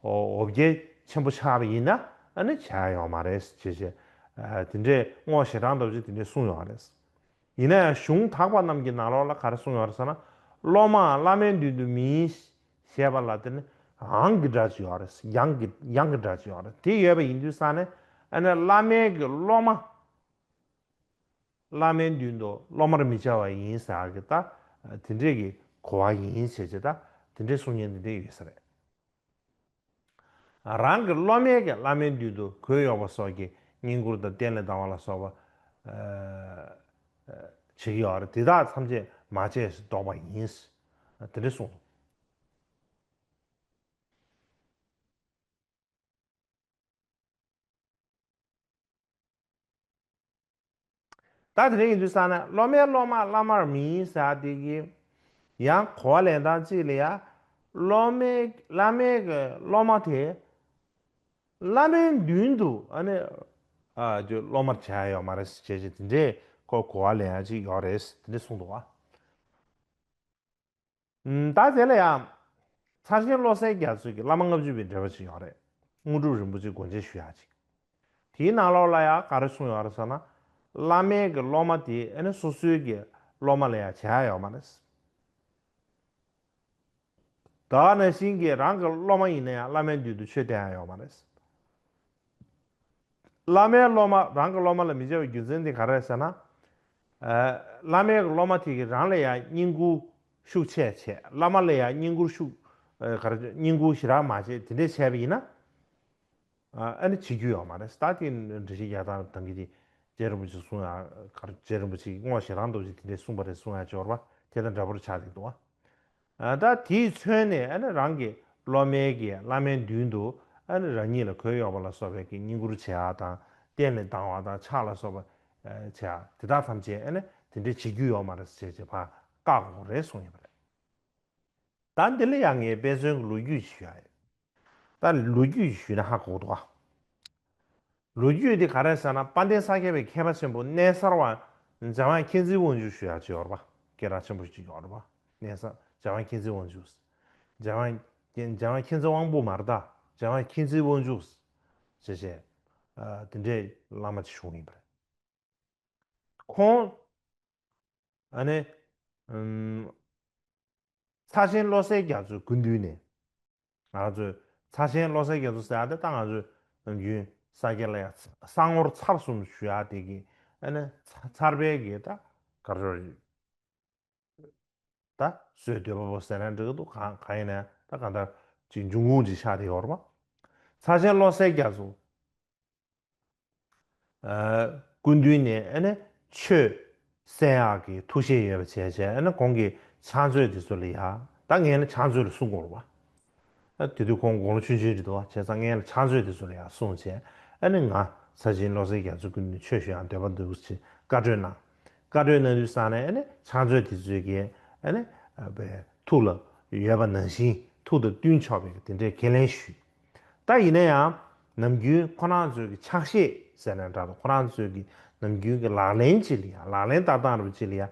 འོ་བརྒྱལ་ཆེན་པོ་ཆགས་པ་ཡིན་ན། ཨ་ནི་བྱ་ཡག་ཡོད་མ་རེད་ཅེས་བྱས། ཨ། དེ་འདྲའི་རྔོག་ཞེ་དྲག་འདྲ་བོ་ཅིག་དེ་འདྲའི་གསུངས་ཡོད་རེད། ཡིན་ན་ཡང་གཞུང་དག་པ་རྣམས་ཀྱི་ནང་ལོགས་ལ་ག་རེ་གསུངས་ཡོད་རེད་ཟེར་ན། སློབ་མ་བླ་མའི་མདུན་དུ་མིན་ཞེས་པ་ལ་དེ་ནི་འང་གི་སྒྲ་ཅིག་ཡོད་རེད། ཡང་གི་ཡང་གི་སྒྲ་ཅིག་ཡོད་རེད། དེ་ཡོད་པ་ཡིན་དུས་ཙ་ན། ཨ་ནི་བླ་མའི་གི་སློབ་མ། བླ་མའི་མདུན་དུ་སློབ་མར་མི་བྱ་བ་ཡིན་ཟེར་གི་ད་དེ་འདྲས་ཀྱི་གོ་བ་ཡིན་བྱས་བྱས། ད་དེ་འདྲས་གསུང་མཁན་དེ་འདྲས་ཡོད་ས་རེད། རང་གི་སློབ་མའི་གི་བླ་མའི་མདུན་དུ་གུས་གཡོག་པ་སོགས་ཀྱི་བསྙེན་བཀུར་དང་སྟན་ལ་བཏང་བ་ལ་སོགས་པ་ཨ་བྱེད་ཀྱི་ཡོད་རེད། དེ་དག་ཐམས་ཅད་མ་བྱས་ཟེར་བཟློག་པ་ཡིན། དེ་འདྲས་གསུངས། ད་དེ་འདྲ་ཡིན་དུས་ཙ་ན་སློབ་མའི་སློབ་མ་བླ་མར་མིན་ཟེར་དེ་གི་ཡང་གོ་བ་ལེན་སྟངས་གཅིག་ལ་ཡ། སློབ་མའི་བླ་མའི་གི་སློབ་མ་དེ་བླ་མའི་མདུན་དུ་ཨ་ནི་ཨ་ཅོ་སློབ་མར་བྱ་ཡག་ཡོད་མ་རེད་ཟེར་བྱས་བྱས། དེ་འདྲས་ཁོ་གོ་བ་ལེན་ཡག་ཅིག་ཡོད་རེད། དེ་འདྲས་གསུངས་འདུག་པ། ཨུམ། ད་དེ་ལ་ཡང་ཚར་ཆེན་བློ་གསལ་རྒྱ་མཚོས་ཀྱི་བླ་མ་ལྔ་བཅུ་པའི་འགྲེལ་པ་ཅིག་ཡོད་རེད། དངོས་གྲུབ་རིན་པོ་ཆེ་སྒོ་འབྱེད་ཞུ་ཡག་ཅིག། དེའི་ནང་ལོགས་ལ་ཡང་ག་རེ་གསུངས་ཡོད་རེད་ཟེར་ན། བླ་མའི་གི་སློབ་མ་དེ་ཨ་ནི་སོ་སོའི་གི་སློབ་མ་ལ་ཡང་བྱ་ཡག་ཡོད་མ་རེད། ད་ག་ནང་བཞིན་གྱི་རང་གི་སློབ་མ་ཡིན་ན་ཡང་བླ་མའི་མདུན་དུ་ཆོས་བསྟན་ཡག་ཡོད་མ་རེད། བླ་མའི་སློབ་མ་རང་གི་སློབ་མ་ལ་མི་བྱ་བའི་རྒྱུ་མཚན་དེ་ག་རེ་རེད་ཟེར་ན། ཨ། བླ་མའི་སློབ་མ་དེ་གིས་རང་ལ་ཡང་བསྙེན་བཀུར་ཤུགས་ཆེ་བྱས། བླ་མ་ལ་ཡང་བསྙེན་བཀུར་ཤུགས། ཨ། ག་རེ། བསྙེན་བཀུར་ཞེ་དྲག་མ་བྱས། དེ་འདྲས་བྱས་པ་ཡིན་ན། ཨ། ཨ་ནི་བྱེད་རྒྱུ་ཡོད་མ་རེད། ད་དེ་འགྲེལ་བཤད་རྒྱག་སྟངས་ད་གིན་དེ་ རྗེ་རིན་པོ་ཆེ་གསུང་ཡ་གར་རྗེ་རིན་པོ་ཆེ་གིས་བསྔོ་ཞེ་སྡང་སྟོབས་ཆེ་དེ་འདྲས་གསུངས་པ་རེད་གསུང་ཡ་ཅིག་ཡོད་རེད་པ། དེ་དང་འདྲ་པོར་ཆགས་ཀྱི་འདུག་པ། ཨ་ད་དེས་མཚོན་ནས་ཨ་ནི་རང་གི་སློབ་མའི་གི་བླ་མའི་མདུན་དུ་ཨ་ནི་རང་ཉིད་ལ་གོས་གཡོགས་པ་ལ་སོགས་པའི་གི་བསྙེན་བཀུར་བྱེད་ཡ་དང་རྟེན་ལ་སྡང་བ་དང་ཕྱག་ལ་སོགས་པ་བྱེད་ཡ་དེ་དག་ཐམས་ཅད་ཨ་ནི་དེ་འདྲས་བྱེད་རྒྱུ་ཡོད་མ་རེད་ཟེར་བྱས་ཕར་བཀག་དགོས་རེད་གསུངས་ཡོད་པ་རེད། ད་འདི་ལ་ཡང་ངས་དཔེ་མཚོན་གྱི་ལོ་རྒྱུས་ཞུ་ཡ་ཡོད། ད་ལོ་རྒྱུས་ཞུས་ན་ཧ་གོ་འདུག་ཨ། ལོ་རྒྱུས་འདི་ག་རེ་ཟེར་ན་དཔལ་ལྡན་ས་སྐྱ་པའི་མཁས་པ་ཆེན་པོ་གནས་གསར་བ་འཇམ་དབྱངས་མཁྱེན་བརྩེ་དབང་ཕྱུག་ཞུ་ཡ་ཅིག་ཡོད་རེད་པ། སྐད་གྲགས་ཆེན་པོ་ཞིག་ཡོད་རེད་པ། གནས་གསར་འཇམ་དབྱངས་མཁྱེན་བརྩེ་དབང་ཕྱུག་འཇམ་དབྱངས་འཇམ་དབྱངས་མཁྱེན་བརྩེ་དབང་པོ་མ་རེད་ད། འཇམ་དབྱངས་མཁྱེན་བརྩེ་དབང་ཕྱུག་ཟེར་བྱས་དེ་འདྲའི་བླ་མ་ཅིག་བྱུང་ཡིན་པ་རེད། ཁོང་ཨ་ནི་ཨུམ་ཚར་ཆེན་བློ་གསལ་རྒྱ་མཚོའི་སྐུ་མདུན་ནས། ང་ཚོས་ཚར་ཆེན་བློ་གསལ་རྒྱ་མཚོ་ཟེར་ཡ་དེ་ད་ང་ཚོས་ནམ་རྒྱུན་ས་སྐྱ་ལ་ཡ་ས་ངོར་ཚར་གསུམ་ཞུ་ཡ་དེ་གི་ཨ་ནི་ཚ་ཚར་པའི་གི་ད་གར་ཞོར་ད་སོའི་འདོད་པ་པོ་ཟེར་ན་འགྲིག་གི་འདུག་གང་གང་ཡིན་ན་ད་གང་ལྟར་ཅིག་འབྱུང་ཁུངས་ཅིག་ཆགས་བསྡད་ཡོད་རེད་པ། ཚར་ཆེན་བློ་གསལ་རྒྱ་མཚོ། སྐུ་མདུན་ནས་ཨ་ནི་ཆོས་གསན་ཡག་གི་ཐུགས་བཞེད་ཡོད་པ་བྱས་བྱས་ཨ་ནི་ཁོང་གིས་ཕྱག་མཛོད་དེ་ཚོ་ལ་ཡ་ད་ངས་ནི་ཕྱག་མཛོད་ལ་གསུང་དགོས་རེད་པ། ཨ་དེ་དུས་ཁོང་དགུང་ལོ་ཆུང་ཆུང་རེད་འདུག་བ། བྱས་ཙང་ངས་ལ་ཕྱག་མཛོད་དེ་ཚོ་ལ་ཡ་གསུངས་བྱས་ཨ་ནི་ང་ཚར་ཆེན་བློ་གསལ་རྒྱ་མཚོའི་སྐུ་མདུན་ནས་ཆོས་ཞུ་ཡག་འདོད་པ་འདུག་ཅེས་བཀའ་གྲོས་གནང་། བཀའ་གྲོས་གནང་དུས་ཙང་ནས་ཨ་ནི་ཕྱག་མཛོད་དེ་ཚོས་ཀྱིས་ཨ་ནི་ཨ་པའི་ཐུགས་ལ་ཡོད་པ་ནང་བཞིན་ཐུགས་དང་བསྟུན་ཆོག་པའི་དེ་འདྲའི་ཁས་ལེན་ཞུས། ད་ཡིན་ན་ཡང་ནམ་རྒྱུན་ཁོ་རང་ཚོའི་གི་ཕྱག་བཞེས་ཟེར་ན་འདྲ་འདུག་ཁོ་རང་ཚོའི་གི་ནམ་རྒྱུན་གི་ལག་ལེན་ཅིག་ལ་ཡང་ལག་ལེན་ལྟ་སྟངས་རུ་ཅིག་ལ་ཡང་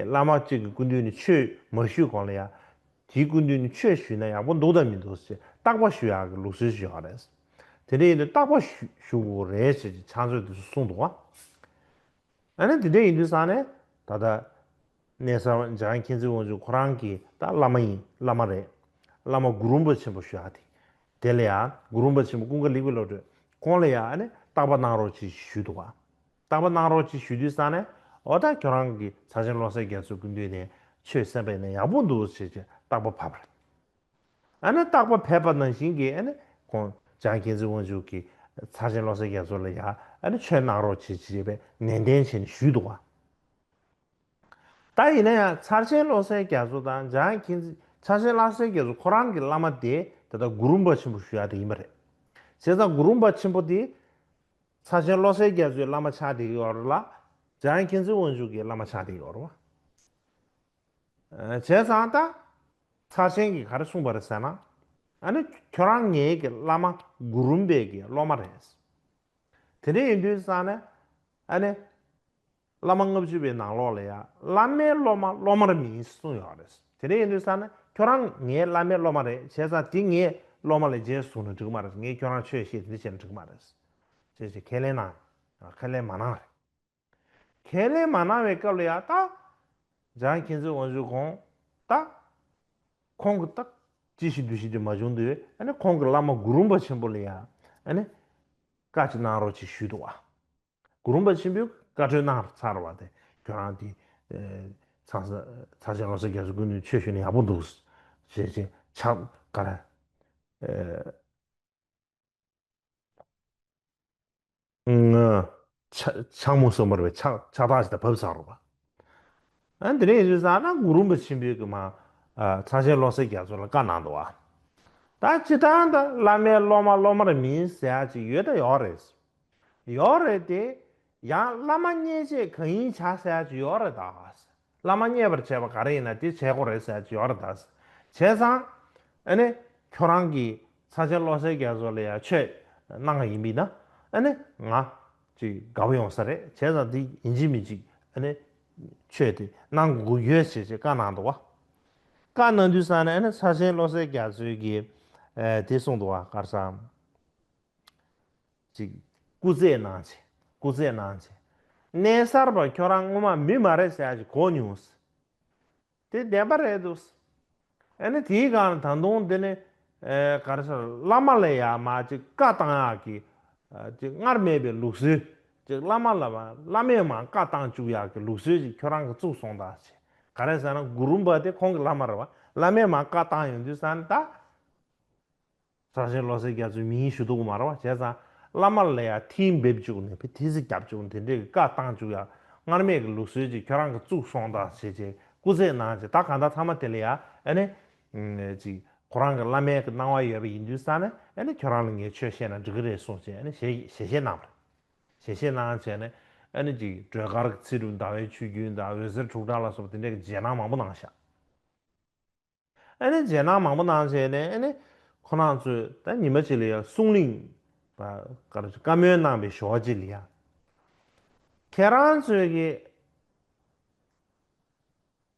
བླ་མ་གཅིག་གི་སྐུ་མདུན་ནས་ཆོས་མ་ཞུས་གོང་ལ་ཡང་དེའི་སྐུ་མདུན་ནས་ཆོས་ཞུས་ན་ཡག་པོ་འདུག་དང་མི་འདུག་ཟེར་བརྟག་པ་ཞུ་ཡག་གི་ལུགས་སྲོལ་ཞིག་ཡོད་རེད། དེ་འདྲ་ཡིན་དུས་བརྟག་པ་ཞུ་ཞུ་དགོས་རེད་ཟེར་གྱི་ཕྱག་མཛོད་དེ་ཚོ་གསུངས་འདུག་བ། ཨ་ནི་དེ་འདྲ་ཡིན་དུས་ཙང་ནས་ད་ལྟ་གནས་གསར་འཇམ་དབྱངས་མཁྱེན་བརྩེ་དབང་ཕྱུག་ཁོ་རང་གི་ད་བླ་མ་ཡིན་བླ་མ་རེད། བླ་མ་གུ་རུ་རིན་པོ་ཆེན་པོ་ཞུ་ཡག་དེ་དེ་ལ་ཡང་གུ་རུ་རིན་པོ་ཆེན་པོ་ཀུན་དགའ་ལེགས་པའི་བློ་གྲོས་ཁོང་ལ་ཡང་ཨ་ནི་བརྟག་པ་གནང་རོགས་ཅེས་ཞུས་འདུག་བ། བརྟག་པ་གནང་རོགས་ཅེས་ཞུ་དུས་ཙང་ནས་འོ་ད་ཁྱོད་རང་གིས་ཚར་ཆེན་བློ་གསལ་རྒྱ་མཚོའི་སྐུ་མདུན་ནས་ཆོས་གསན་པ་ཡིན་ན་ཡག་པོ་འདུག་ཅེས་ཀྱི་བརྟག་པ་ཕབ་པ་རེད། ཨ་ནི་བརྟག་པ་ཕེབས་པ་ནང་བཞིན་གྱི་ཨ་ནི་ཁོང་འཇམ་དབྱངས་མཁྱེན་བརྩེ་དབང་ཕྱུག་གིས་ཚར་ཆེན་བློ་གསལ་རྒྱ་མཚོ་ལ་ཡང་ཨ་ནི་ཆོས་གནང་རོགས་བྱེད་ཅེས་པའི་ནན་ཏན་བྱས་ནས་ཞུས་འདུག་བ། ད་ཡིན་ན་ཡང་ཚར་ཆེན་བློ་གསལ་རྒྱ་མཚོ་དང་འཇམ་དབྱངས་མཁྱེན་བརྩེ་ཚར་ཆེན་བློ་གསལ་རྒྱ་མཚོ་ཁོ་རང་གི་བླ་མ་དེ་ད་ལྟ་གུ་རུ་རིན་པོ་ཆེན་པོ་ཞུ་ཡག་དེ་ཡིན་པ་རེད། བྱས་ཙང་གུ་རུ་རིན་པོ་ཆེན་པོ་དེ་ཚར་ཆེན་བློ་གསལ་རྒྱ་མཚོའི་བླ་མ་ཆགས་བསྡད་ཀྱི་ཡོད་རེད་ལ། འཇམ་དབྱངས་མཁྱེན་བརྩེ་དབང་ཕྱུག་གི་བླ་མ་ཆགས་བསྡད་ཀྱི་ཡོད་རེད་བ། བྱས་ཙང་ད་ཚར་ཆེན་གྱིས་ག་རེ་གསུངས་པ་རེད་ཟེར་ན། ཨ་ནི་ཁྱོད་རང་ངའི་གི་བླ་མ་གུ་རུ་རིན་པོ་ཆེ་གི་སློབ་མ་རེད། དེ་འདྲ་ཡིན་དུས་ཙང་ནས་ཨ་ནི་བླ་མ་ལྔ་བཅུ་པའི་ནང་ལོགས་ལ་ཡང་བླ་མའི་སློབ་མ་སློབ་མར་མིན་གསུངས་ཡོད་རེད། དེ་འདྲ་ཡིན་དུས་ཙང་ནས་ཁྱོད་རང་ངའི་བླ་མའི་སློབ་མ་རེད། བྱས་ཙང་དེ་ངའི་སློབ་མ་ལ་རྗེས་བཟུང་ན་འགྲིག་གི་མ་རེད། ངས་ཁྱོད་རང་ཆོས་བཤད་དེ་འདྲ་བྱས་ན་འགྲིག་གི་མ་རེད། ཅེས་ཅེས་ཁས་ལེན་གནང་། ཁས་ལེན་མ་གནང་རེད། ཁས་ལེན་མ་གནང་བའི་སྐབས་ལ་ཡང་ད་འཇམ་དབྱངས་མཁྱེན་བརྩེ་དབང་ཕྱུག་ཁོང་ད་ཁོང་གི་ད་ཅི་ཞིག་འདུ་ཤེས་དེ་མ་བྱུང་དུས་ཨ་ནི་ཁོང་གི་བླ་མ་གུ་རུ་རིན་པོ་ཆེན་པོ་ལ་ཡང་ཨ་ནི་བཀའ་ཅིག་གནང་རོགས་ཅེས་ཞུས་འདུག་བ། གུ་རུ་རིན་པོ་ཆེན་པོས་བཀའ་འཁྲོལ་གནང་ཚར་བ་དེ་ཁྱོད་རང་དེ་ཚར་ཚར་ཆེན་བློ་གསལ་རྒྱ་མཚོའི་སྐུ་མདུན་ཆོས་ཞུས་ན་ཡག་པོ་འདུག་ཞེས་ཅིག་ཕྱག་ག་རེ། ཕྱག་མོ་གསུམ་པར་བའི་ཕྱག་ཕྱག་རྟགས་ཤིག་དང་བབས་ཚར་རོ་བ། ཨ་འདི་ནས་ཡིན་ཟེར་ན་གུ་རུ་རིན་པོ་ཆེན་པོའི་གི་མ་ཚར་ཆེན་བློ་གསལ་རྒྱ་མཚོ་ལ་བཀའ་གནང་འདུག་བ། ད་སྤྱིར་བཏང་ད་བླ་མའི་སློབ་མ་སློབ་མར་མིན་ཟེར་ཡ་ཅིག་ཡོད་ད་ཡོད་རེད། ཡོད་རེད་དེ། ཡང་བླ་མ་མཉེས་བྱེད་གང་ཡིན་བྱ་ཟེར་ཡ་ཅིག་ཡོད་རེད་ད། བླ་མ་མཉེས་པར་བྱེད་པ་ག་རེ་ཡིན་ན་དེ་བྱེད་དགོས་རེད་ཟེར་གྱི་ཡོད་རེད་ད། བྱས་ཙང་། ཨ་ནི། ཁྱོད་རང་གིས་ཚར་ཆེན་བློ་གསལ་རྒྱ་མཚོ་ལ་ཡང་ཆོས་གནང་བ་ཡིན་པས་ན། ཨ་ནི། ང་ཅིག་དགའ་པོ་ཡོང་ས་རེད། བྱས་ཙང་དེ་ཡིན་གཅིག་མིན་གཅིག་ཨ་ནི། ཆོས་དེ་གནང་དགོས་ཀྱི་ཡོད་ཅེས་ཅེས་བཀའ་གནང་འདུག་བ། བཀའ་གནང་དུས་ཙང་ནས་ཨ་ནི་ཚར་ཆེན་བློ་གསལ་རྒྱ་མཚོས་ཀྱིས། ཨ། དེ་གསུངས་འདུག་བ། ག་རེ་ཟེར། ཅིག་སྐུ་རྩེད་གནང་བྱས། སྐུ་རྩེད་གནང་བྱས། གནས་གསར་པ་ཁྱོད་རང་སྔོན་མ་མི་མ་རེད་ཟེར་ཡ་ཅིག་གོ་མྱོང་། དེ་བདེན་པ་རེད་འདུག་ཨ་ནི་དེའི་སྒང་ལ་ད་དུང་དེ་ནི། ཨེ། ག་རེ་ཟེར། བླ་མ་ལ་ཡ་མ་ཅིག་བཀའ་བཏང་ཡག་གི། ཨ། ཅིག་སྔར་མེད་པའི་ལུགས་སྲོལ། ཅིག་བླ་མ་ལ་མ་བླ་མས་མ་བཀའ་བཏང་བཅུག་ཡག་གི་ལུགས་སྲོལ་ཅིག་ཁྱོད་རང་གིས་བཙུགས་སོང་ད་ཟེར། ག་རེ་ཟེར་ན་གུ་རུ་རིན་པོ་དེ་ཁོང་གི་བླ་མ་རེད་བ། བླ་མས་མ་བཀའ་བཏང་ཡོང་དུས་ཙང་ད། ཚར་ཆེན་བློ་གསལ་རྒྱ་མཚོའི་མིང་ཞུ་ཐུབ་ཀྱི་མ་རེད་བ། བྱས་ཙང་ བླ་མ་ལ་ཡ་ཐིམ་འབེབས་བཅུག་ནས་ཕི་ཐི་སི་རྒྱབ་བཅུག་ནས་དེ་འདྲས་ཀྱི་བཀའ་བཏང་བཅུག་ཡ། སྔར་མེད་ཀྱི་ལུགས་སྲོལ་ཅིག་ཁྱོད་རང་གི་བཙུགས་སོང་དང་བྱས་བྱས་སྐུ་རྩེད་གནང་བྱས། ད་གང་ལྟར་མཐའ་མ་དེ་ལ་ཡ་ཨ་ནི་ཅིག་ཁོ་རང་གི་བླ་མའི་གི་གནང་བ་ཡོད་པ་ཡིན་དུས་ཙང་ནས་ཨ་ནི་ཁྱོད་རང་ལ་ངས་ཆོས་བཤད་ན་འགྲིག་གི་རེད་གསུངས་བྱས་ཨ་ནི་ཞལ་ཞལ་བཞེས་གནང་བ་རེད། ཞལ་བཞེས་གནང་བྱས་ནས་ཨ་ནི་ཅིག་སྒྲོལ་དཀར་གྱི་ཚེ་སྒྲུབ་ཟླ་བའི་ཆུ་རྒྱུན་དང་འོད་ཟེར་དྲུག་སྒྲ་ལ་སོགས་པ་དེ་འདྲའི་རྗེས་གནང་མང་པོ་གནང་ཤག་ཨ་ནི་རྗེས་གནང་མང་པོ་གནང་བྱས་ནས་ཨ་ནི་ཁོ་རང་ཚོས་ད་ཉི་མ་གཅིག་ལ་ཡ་གསུང་གླེང་བ་ག་རེ་བཀའ་མོལ་གནང་བའི་ཞོར་གཅིག་ལ་ཡ། ཁྱེད་རང་ཚོས་ཀྱི་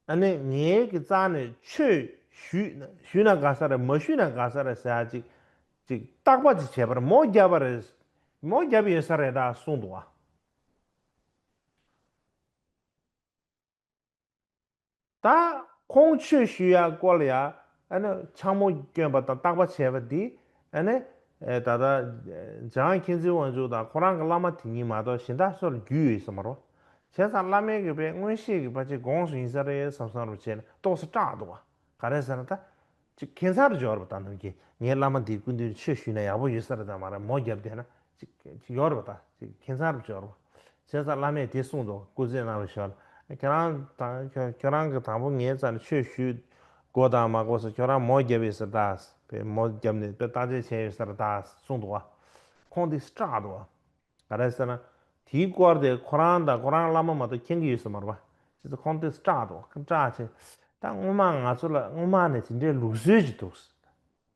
ཨ་ནི་ངའི་གི་རྩ་ནས་ཆོས་ཞུས་ན་ཞུས་ན་དགའ་ས་རེད། མ་ཞུས་ན་དགའ་ས་རེད་ཟེར་ཡ་ཅིག་ཅིག་བརྟག་པ་ཅིག་བྱས་པར་མོ་བརྒྱབ་པ་རེད། མོ་བརྒྱབ་ཡོད་ས་རེད་ད་གསུངས་འདུག་བ། ད་ཁོང་ཆོས་ཞུ་ཡ་སྐོར་ལ་ཡ་ཨ་ནི་ཕྱག་མོ་བསྐྱོན་པ་དང་བརྟག་པ་བྱས་པ་འདི་ཨ་ནི་ད་ལྟ་འཇམ་དབྱངས་མཁྱེན་བརྩེ་དབང་ཕྱུག་དང་ཁོ་རང་གི་བླ་མ་དེ་གཉིས་མ་གཏོགས་གཞན་དག་སུ་ལ་རྒྱུས་ཡོད་ས་མ་རེད། བྱས་ཙང་བླ་མའི་གི་པའི་མངོན་ཤེས་ཀྱི་ཕལ་ཆེར་དགོངས་སུ་ཡིན་ས་རེད་བསམ་བསམ་རུ་བྱས་ནས་ཏོག་ཙམ་སྐྲག་འདུག་བ། ག་རེ་ཟེར་ན་ད། ཅིག་ཁྱད་མཚར་འབྱོར་བ་དང་ནམ་རྒྱུན་ངའི་བླ་མ་འདིའི་སྐུ་མདུན་ཆོས་ཞུས་ན་ཡག་པོ་ཡོད་ས་རེད་དམ་མ་རེད་མོ་བརྒྱབ་བསྡད་ན་ཅིག་ཅིག་ཡོད་རེད་པ། ད་ཅིག་ཁྱད་མཚར་འབྱོར་བ། བྱས་ཙང་བླ་མས་དེ་གསུངས་འདུག་སྐུ་རྩེད་གནང་བའི་ཞོར་ལ་ཁྱོད་རང་དང་ཁྱོད་ཁྱོད་རང་གི་དང་པོ་ངའི་རྩ་ནས་ཆོས་ཞུས་དགོས་དང་མ་དགོས་ཟེར་ཁྱོད་རང་མོ་བརྒྱབ་ཡོད་ས་རེད་ད། པའི་མོ་བརྒྱབ་ནས་པའི་བརྟག་དཔྱད་བྱས་ཡོད་ས་རེད་ད་གསུངས་འདུག་བ། ཁོང་དེ་སྐྲག་འདུག་བ། ག་རེ་ཟེར་ན། དེའི་སྐོར་དེ་ཁོ་རང་དང་ཁོ་རང་བླ་མ་མ་གཏོགས་མཁྱེན་གྱི་ཡོད་ས་མ་རེད་པ། ཅི་ཙི་ཁོང་དེ་སྐྲག་འདུག་སྐྲག་བྱས། ད་སྔོན་མ་ང་ཚོ་ལ་སྔོན་མ་ནས་དེ་འདྲའི་ལུགས་སྲོལ་ཅིག་འདུག་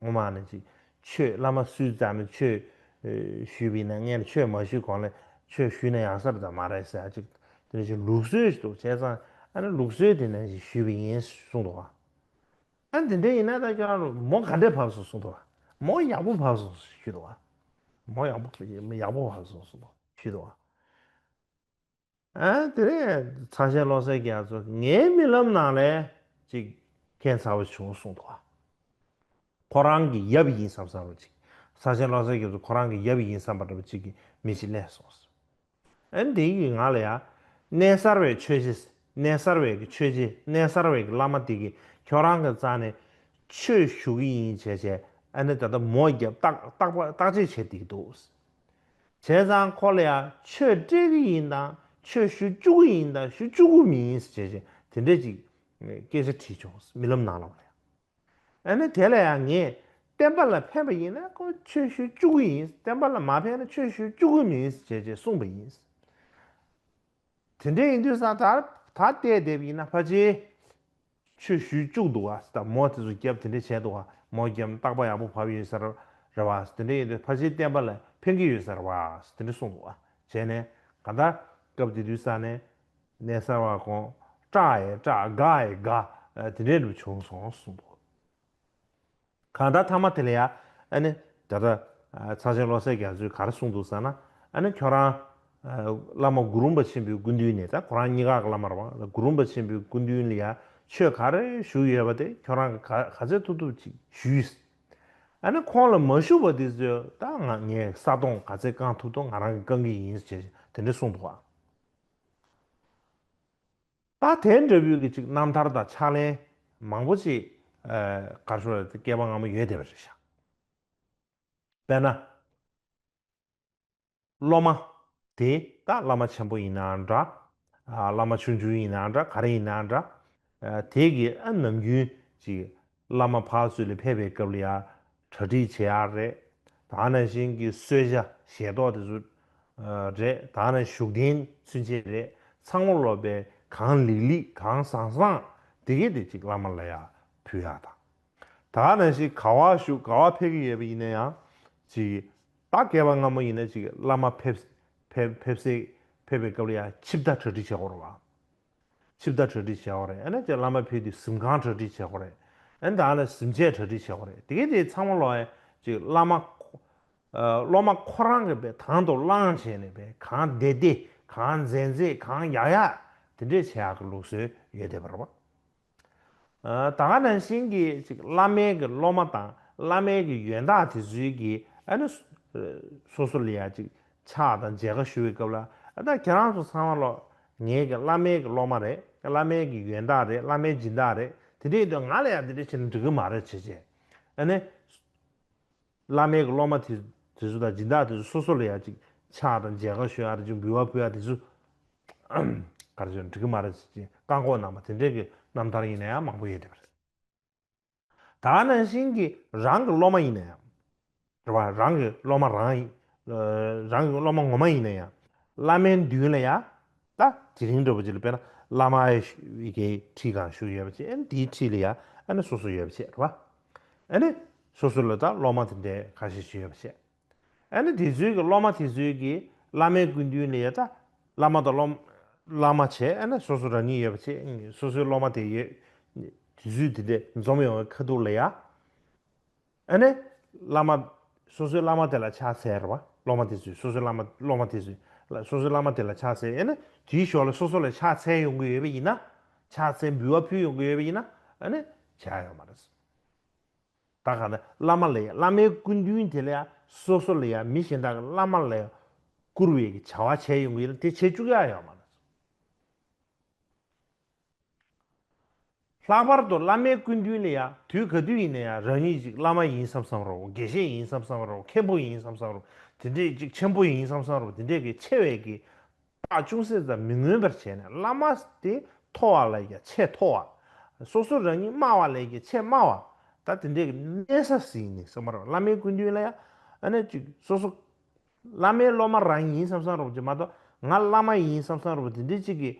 སྔོན་མ་ནས་ཅིག་ཆོས་བླ་མ་སུས་ཙམ་ནས་ཆོས་ཞུས་པ་ཡིན་ན་ངས་ཆོས་མ་ཞུས་གོང་ལ་ཆོས་ཞུས་ན་ཡག་ས་རེད་དམ་མ་རེད་ཟེར་ཅིག་དེ་འདྲ་ཅིག་ལུགས་སྲོལ་ཅིག་འདུག་བྱས་ཙང་ཨ་ནི་ལུགས་སྲོལ་དེ་ནང་བཞིན་ཞུས་པ་ཡིན་གསུངས་འདུག་བ། ཨ་འདི་འདྲ་ཡིན་ན་ད་ཁྱོད་རང་ལ་མོ་ག་འདྲས་བབས་སོང་གསུངས་འདུག་བ། མོ་ཡག་པོ་བབས་སོང་ཞུས་འདུག་བ། མོ་ཡག་པོ་ཡག་པོ་བབས་སོང་གསུངས་འདུག་ཞུས་འདུག་བ། ཨ་དེ་ནས་ཚ་ཞལ་བློ་གསལ་རྒྱ་མཚོ་ངའི་རྨི་ལམ་ནང་ལས་ཅིག་ཁྱད་མཚར་པོ་བྱུང་གསུངས་འདུག་བ། ཁོ་རང་གི་ཡབ་ཡིན་བསམ་བསམ་རུ་ཅིག་ཚ་ཞལ་བློ་གསལ་རྒྱ་མཚོ་ཁོ་རང་གི་ཡབ་ཡིན་བསམ་པ་འདྲ་པོ་ཅིག་གི་མི་ཞིག་སླེབས་སོང་། ཨ་ནི་དེ་ཡི་ང་ལ་ཡ། གནས་གསར་བའི་ཆོས་རྗེ། གནས་གསར་བའི་གི་ཆོས་རྗེ། གནས་གསར་བའི་གི་བླ་མ་དེ་གི་ཁྱོད་རང་གི་རྩ་ནས་ཆོས་ཞུ་གི་ཡིན་བྱས་བྱས་ཨ་ནི་ད་ལྟ་མོ་བརྒྱབ་བརྟག་བརྟག་པ་བརྟག་དཔྱད་བྱས་བསྡད་ཀྱི་འདུག་བྱས་ཙང་ཁོ་ལ་ཡ་ཆོས་སྤྲད་གི་ཡིན་དང་ཆོས་ཞུ་བཅུག་གི་ཡིན་དང་ཞུ་བཅུག་གི་མིན་བྱས་བྱས་དེ་འདྲས་ཅིག་སྐད་ཆ་དྲིས་བྱུང་རྨི་ལམ་ནང་ལོགས་ལ་ཡ། ཨ་ནི་དེ་ལ་ཡང་ངས་བསྟན་པ་ལ་ཕན་པ་ཡིན་ན་ཁོ་ཆོས་ཞུ་བཅུག་གི་ཡིན། བསྟན་པ་ལ་མ་ཕན་ན་ཆོས་ཞུ་བཅུག་གི་མིན་ཞེས་བྱས་གསུངས་པ་ཡིན། དེ་འདྲ་ཡིན་དུས་ཙང་ད་ད་བལྟས་བསྡད་པ་ཡིན་ན་ཕལ་ཆེར་ཆོས་ཞུ་བཅུག་འདུག་བ། ད་མོ་དེ་ཚོ་རྒྱབ་དེ་འདྲ་བྱས་འདུག་བ། མོ་རྒྱབ་རྟག་པ་ཡག་པོ་བབས་ཡོད་ས་རེད་བ། དེ་འདྲ་ཡིན་དུས་ཕལ་ཆེར་བསྟན་པ་ལ་ཕན་གྱི་ཡོད་ས་རེད་བ། དེ་འདྲ་གསུངས་འདུག་བ། བྱས་ནས་གང་ལྟར་སྐབས་དེ་དུས་ས་ནས་གནས་གསར་བ་ཁོང་སྐྲག་ཡས་སྐྲག་དགའ་ཡས་དགའ་དེ་འདྲ་འདྲ་བྱུང་སོང་གསུངས་འདུག་གང་ལྟར་མཐའ་མ་དེ་ལ་ཡ་ཨ་ནི་ད་ལྟ་ཚ་ཆེན་བློ་གསལ་རྒྱ་མཚོས་ག་རེ་གསུངས་འདུག་ཟེར་ན། ཨ་ནི་ཁྱོད་རང་བླ་མ་གུ་རུ་རིན་པོ་ཆེན་པོའི་སྐུ་མདུན་ནས། ད་ཁོ་རང་གཉིས་ཀ་གི་བླ་མ་རེད་བ། གུ་རུ་རིན་པོ་ཆེན་པོའི་སྐུ་མདུན་ལ་ཡ་ཆོས་ག་རེ་ཞུས་ཡོད་པ་དེ་ཁྱོད་རང་གི་ག་ག་ཚད་ཐུབ་ཐུབ་ཅིག་ཞུས། ཨ་ནི་ཁོང་ལ་མ་ཞུས་པ་དེ་ཚོས་ད་ང་ངས་ས་དོང་ག་ཚད་བསྐང་ཐུབ་ཐུབ་ང་རང་གིས་བསྐང་གི་ཡིན་ཞེས་དེ་འདྲ་གསུངས་འདུག་བ། ད་དེ་འདྲ་བོའི་གི་ཅིག་རྣམ་ཐར་དང་ཕྱག་ལེན་མང་པོ་ཅིག་ག་རེ་ཟེར་སྐལ་པ་སྔ་མོ་ཡོད་བསྡད་པ་རེད་ཤག་དཔེར་ན། སློབ་མ་དེ་ད་བླ་མ་ཆེན་པོ་ཡིན་ནའང་འདྲ། ཨ་བླ་མ་ཆུང་ཆུང་ཡིན་ནའང་འདྲ། ག་རེ་ཡིན་ནའང་འདྲ། ཨ་དེ་གི་ཨ་ནམ་རྒྱུན་ཅིག་བླ་མ་ཕར་ཚུར་ལ་ཕེབས་པའི་སྐབས་ལ་ཡ་གྲ་སྒྲིག་བྱེད་ཡག་རེད། ད་ནང་བཞིན་གྱི་གསོལ་ཇ་ཞལ་ཏོག་དེ་ཚོ་རེད། ད་ནང་བཞིན་བཞུགས་གདན་ཚུན་ཆད་རེད། ཚང་མ་ལོག་པའི་གང་ལེགས་ལེགས་གང་བཟང་བཟང་དེ་གས་དེ་ཅིག་བླ་མ་ལ་ཡ་ཕུལ་ཡག་དང་། ད་ནང་བཞིན་ག་བ་བཞུགས་ག་བ་ཕེབས་ཀྱི་ཡོད་པ་ཡིན་ན་ཡང་ཅིག་ད་བསྐལ་པ་སྔ་མོ་ཡིན་ན་ཅིག་བླ་མ་ཕེབས་ཕེབས་ཕེབས་སའི་ཕེབས་པའི་སྐབས་ལ་ཡ་ཆིབས་རྟ་གྲ་སྒྲིག་བྱེད་དགོས་རེད་བ། ཆིབས་རྟ་གྲ་སྒྲིག་བྱེད་དགོས་རེད། ཨ་ནི་ཅིག་བླ་མ་ཕེབས་དུས་གཟིམ་ཁང་གྲ་སྒྲིག་བྱེད་དགོས་རེད། ཨ་ནི་ད་ནི་གཟིམ་ཆས་གྲ་སྒྲིག་བྱེད་དགོས་རེད། དེ་གས་དེ་ཚང་མ་ལོག་ཡ་ཅིག་བླ་མ་ཁོ་ཨ་སློབ་མ་ཁོ་རང་གིས་པའི་དང་དུ་བླངས་བྱས་ནས་པའི་གང་བདེ་བདེ་གང་མཛེས་མཛེས་གང་ཡག་ཡག་དེ་འདྲས་བྱེད་ཡག་གི་ལུགས་སྲོལ་ཡོད་བསྡད་པ་རེད་བ། ཨ་ད་ག་ནང་བཞིན་གྱི་ཅིག་བླ་མའི་གི་སློབ་མ་དང་བླ་མའི་གི་ཡོན་བདག་དེ་ཚོའི་གི་ཨ་ནི་སོ་སོ་ལ་ཡ་ཅིག་ཕྱག་དང་མཇལ་ཁ་ཞུ་བའི་སྐབས་ལ། ཨ་ད་ཁྱེད་རང་ཚོ་ཚང་མ་ལོག་ངའི་གི་བླ་མའི་གི་སློབ་མ་རེད། བླ་མའི་གི་ཡོན་བདག་རེད། བླ་མའི་སྦྱིན་བདག་རེད། དེ་འདྲ་ཡིན་དུས་ང་ལ་ཡ་དེ་འདྲ་བྱས་ན་འགྲིག་གི་མ་རེད་བྱས་བྱས། ཨ་ནི་བླ་མའི་གི་སློབ་མ་དེ་ དེ་ཚོ་དང་སྦྱིན་བདག་དེ་ཚོ་སོ་སོ་ལ་ཡང་ཅིག་ཕྱག་དང་མཇལ་ཁ་ཞུ་ཡ་རེད། ཅིག་འབུལ་བ་ཕུལ་ཡ་དེ་ཚོ་ག་རེ་ཞུ་འགྲིག་གི་མ་རེད་ཅེས་བཀག་འགོག་གནང་བ་དེ་འདྲའི་གི་རྣམ་ཐར་ཡིན་ན་ཡང་མང་པོ་ཡོད་རེད་པ། ད་ནང་བཞིན་གྱི་རང་གི་སློབ་མ་ཡིན་ན་ཡང་། རེད་བ། རང་གི་སློབ་མ་རང་ཡིན། ཨ། རང་གི་སློབ་མ་ངོ་མ་ཡིན་ན་ཡང་། བླ་མའི་མདུན་ལ་ཡང་། ད་དེ་རིང་འདྲ་པོ་ཅིག་ལ་དཔེར་ན་བླ་མ་ཡི་གི་ཁྲི་སྒང་བཞུགས་ཡོད་པ་བྱས། ཨ་ནི་དེའི་འཁྲིས་ལ་ཡང་ཨ་ནི་སོ་སོ་ཡོད་པ་བྱས། རེད་བ། ཨ་ནི་སོ་སོ་ལ་ད་སློབ་མ་དེ་འདྲའི་ཁ་ཤས་ཤིག་ཡོད་པ་བྱས། ཨ་ནི་དེ་ཚོའི་གི་སློབ་མ་དེ་ཚོའི་གི་བླ་མའི་སྐུ་མདུན་ལ་ཡ་ད་བླ་མ་དང་སློབ་བླ་མ་བྱས། ཨ་ནི་སོ་སོ་རང་ཉིད་ཡོད་པ་བྱས། སོ་སོའི་སློབ་མ་དེ་ཡོད། དེ་ཚོའི་དེ་འདྲས་འཛོམས་ཡོང་བའི་ཁ་ཐུག་ལ་ཡ། ཨ་ནི་བླ་མ། སོ་སོའི་བླ་མ་དེ་ལ་ཕྱག་འཚལ་རེད་བ། སློབ་མ་དེ་ཚོས་སོ་སོའི་བླ་མ། སློབ་མ་དེ་ཚོས་སོ་སོའི་བླ་མ་དེ་ལ་ཕྱག་འཚལ། ཨ་ནི་དེའི་ཞོར་ལ་སོ་སོ་ལ་ཕྱག་འཚལ་ཡོང་གི་ཡོད་པ་ཡིན་ན། ཕྱག་འཚལ་འབུལ་བ་ཕུལ་ཡོང་གི་ཡོད་པ་ཡིན་ན། ཨ་ནི་བྱ་ཡ་ཡོད་མ་རེད། ད་ག་ནས་བླ་མ་ལ་ཡ། བླ་མའི་སྐུ་མདུན་དེ་ལ་ཡ། སོ་སོ་ལ་ཡ། མི་གཞན་དག་གི་བླ་མ་ལ་ཡ་བཀུར་བའི་གི་བྱ་བ་བྱས་ཡོང་གི་ཡིན་ན། དེ་བྱེད་བཅུག་ཡ་ཡོད་མ་རེད། ལྷག་པར་དུ་བླ་མའི་སྐུ་མདུན་ལ་ཡ་དུས་ག་དུས་ཡིན་ན་ཡང་རང་ཉིད་ཅིག་བླ་མ་ཡིན་བསམ་བསམ་རོ། དགེ་བཤེས་ཡིན་བསམ་བསམ་རོ། མཁན་པོ་ཡིན་བསམ་བསམ་རོ། དེ་འདྲས་ཅིག་ཆེན་པོ་ཡིན་བསམ་བསམ་རོ། དེ་འདྲས་ཀྱི་ཆེ་བའི་གི་རྟགས་ཅུང་ཟད་ཙམ་མི་མངོན་པར་བྱས་ནས། བླ་མ་དེ་མཐོ་བ་ལ་ཡ་ཆེས་མཐོ་བ། སོ་སོ་རང་ཉིད་དམའ་བ་ལ་ཡ་ཆེས་དམའ་བ། ད་དེ་འདྲས་ཀྱི་གནས་ས་ཟིན་ནས་བསམ་པ་རོ། བླ་མའི་སྐུ་མདུན་ལ་ཡ་ཨ་ནི་ཅིག་སོ་སོ་བླ་མའི་སློབ་མ་རང་ཡིན་བསམ་བསམ་རོ་ཅིག་མ་གཏོགས། ང་བླ་མ་ཡིན་བསམ་བསམ་རོ་དེ་འདྲས་ཅིག་གི་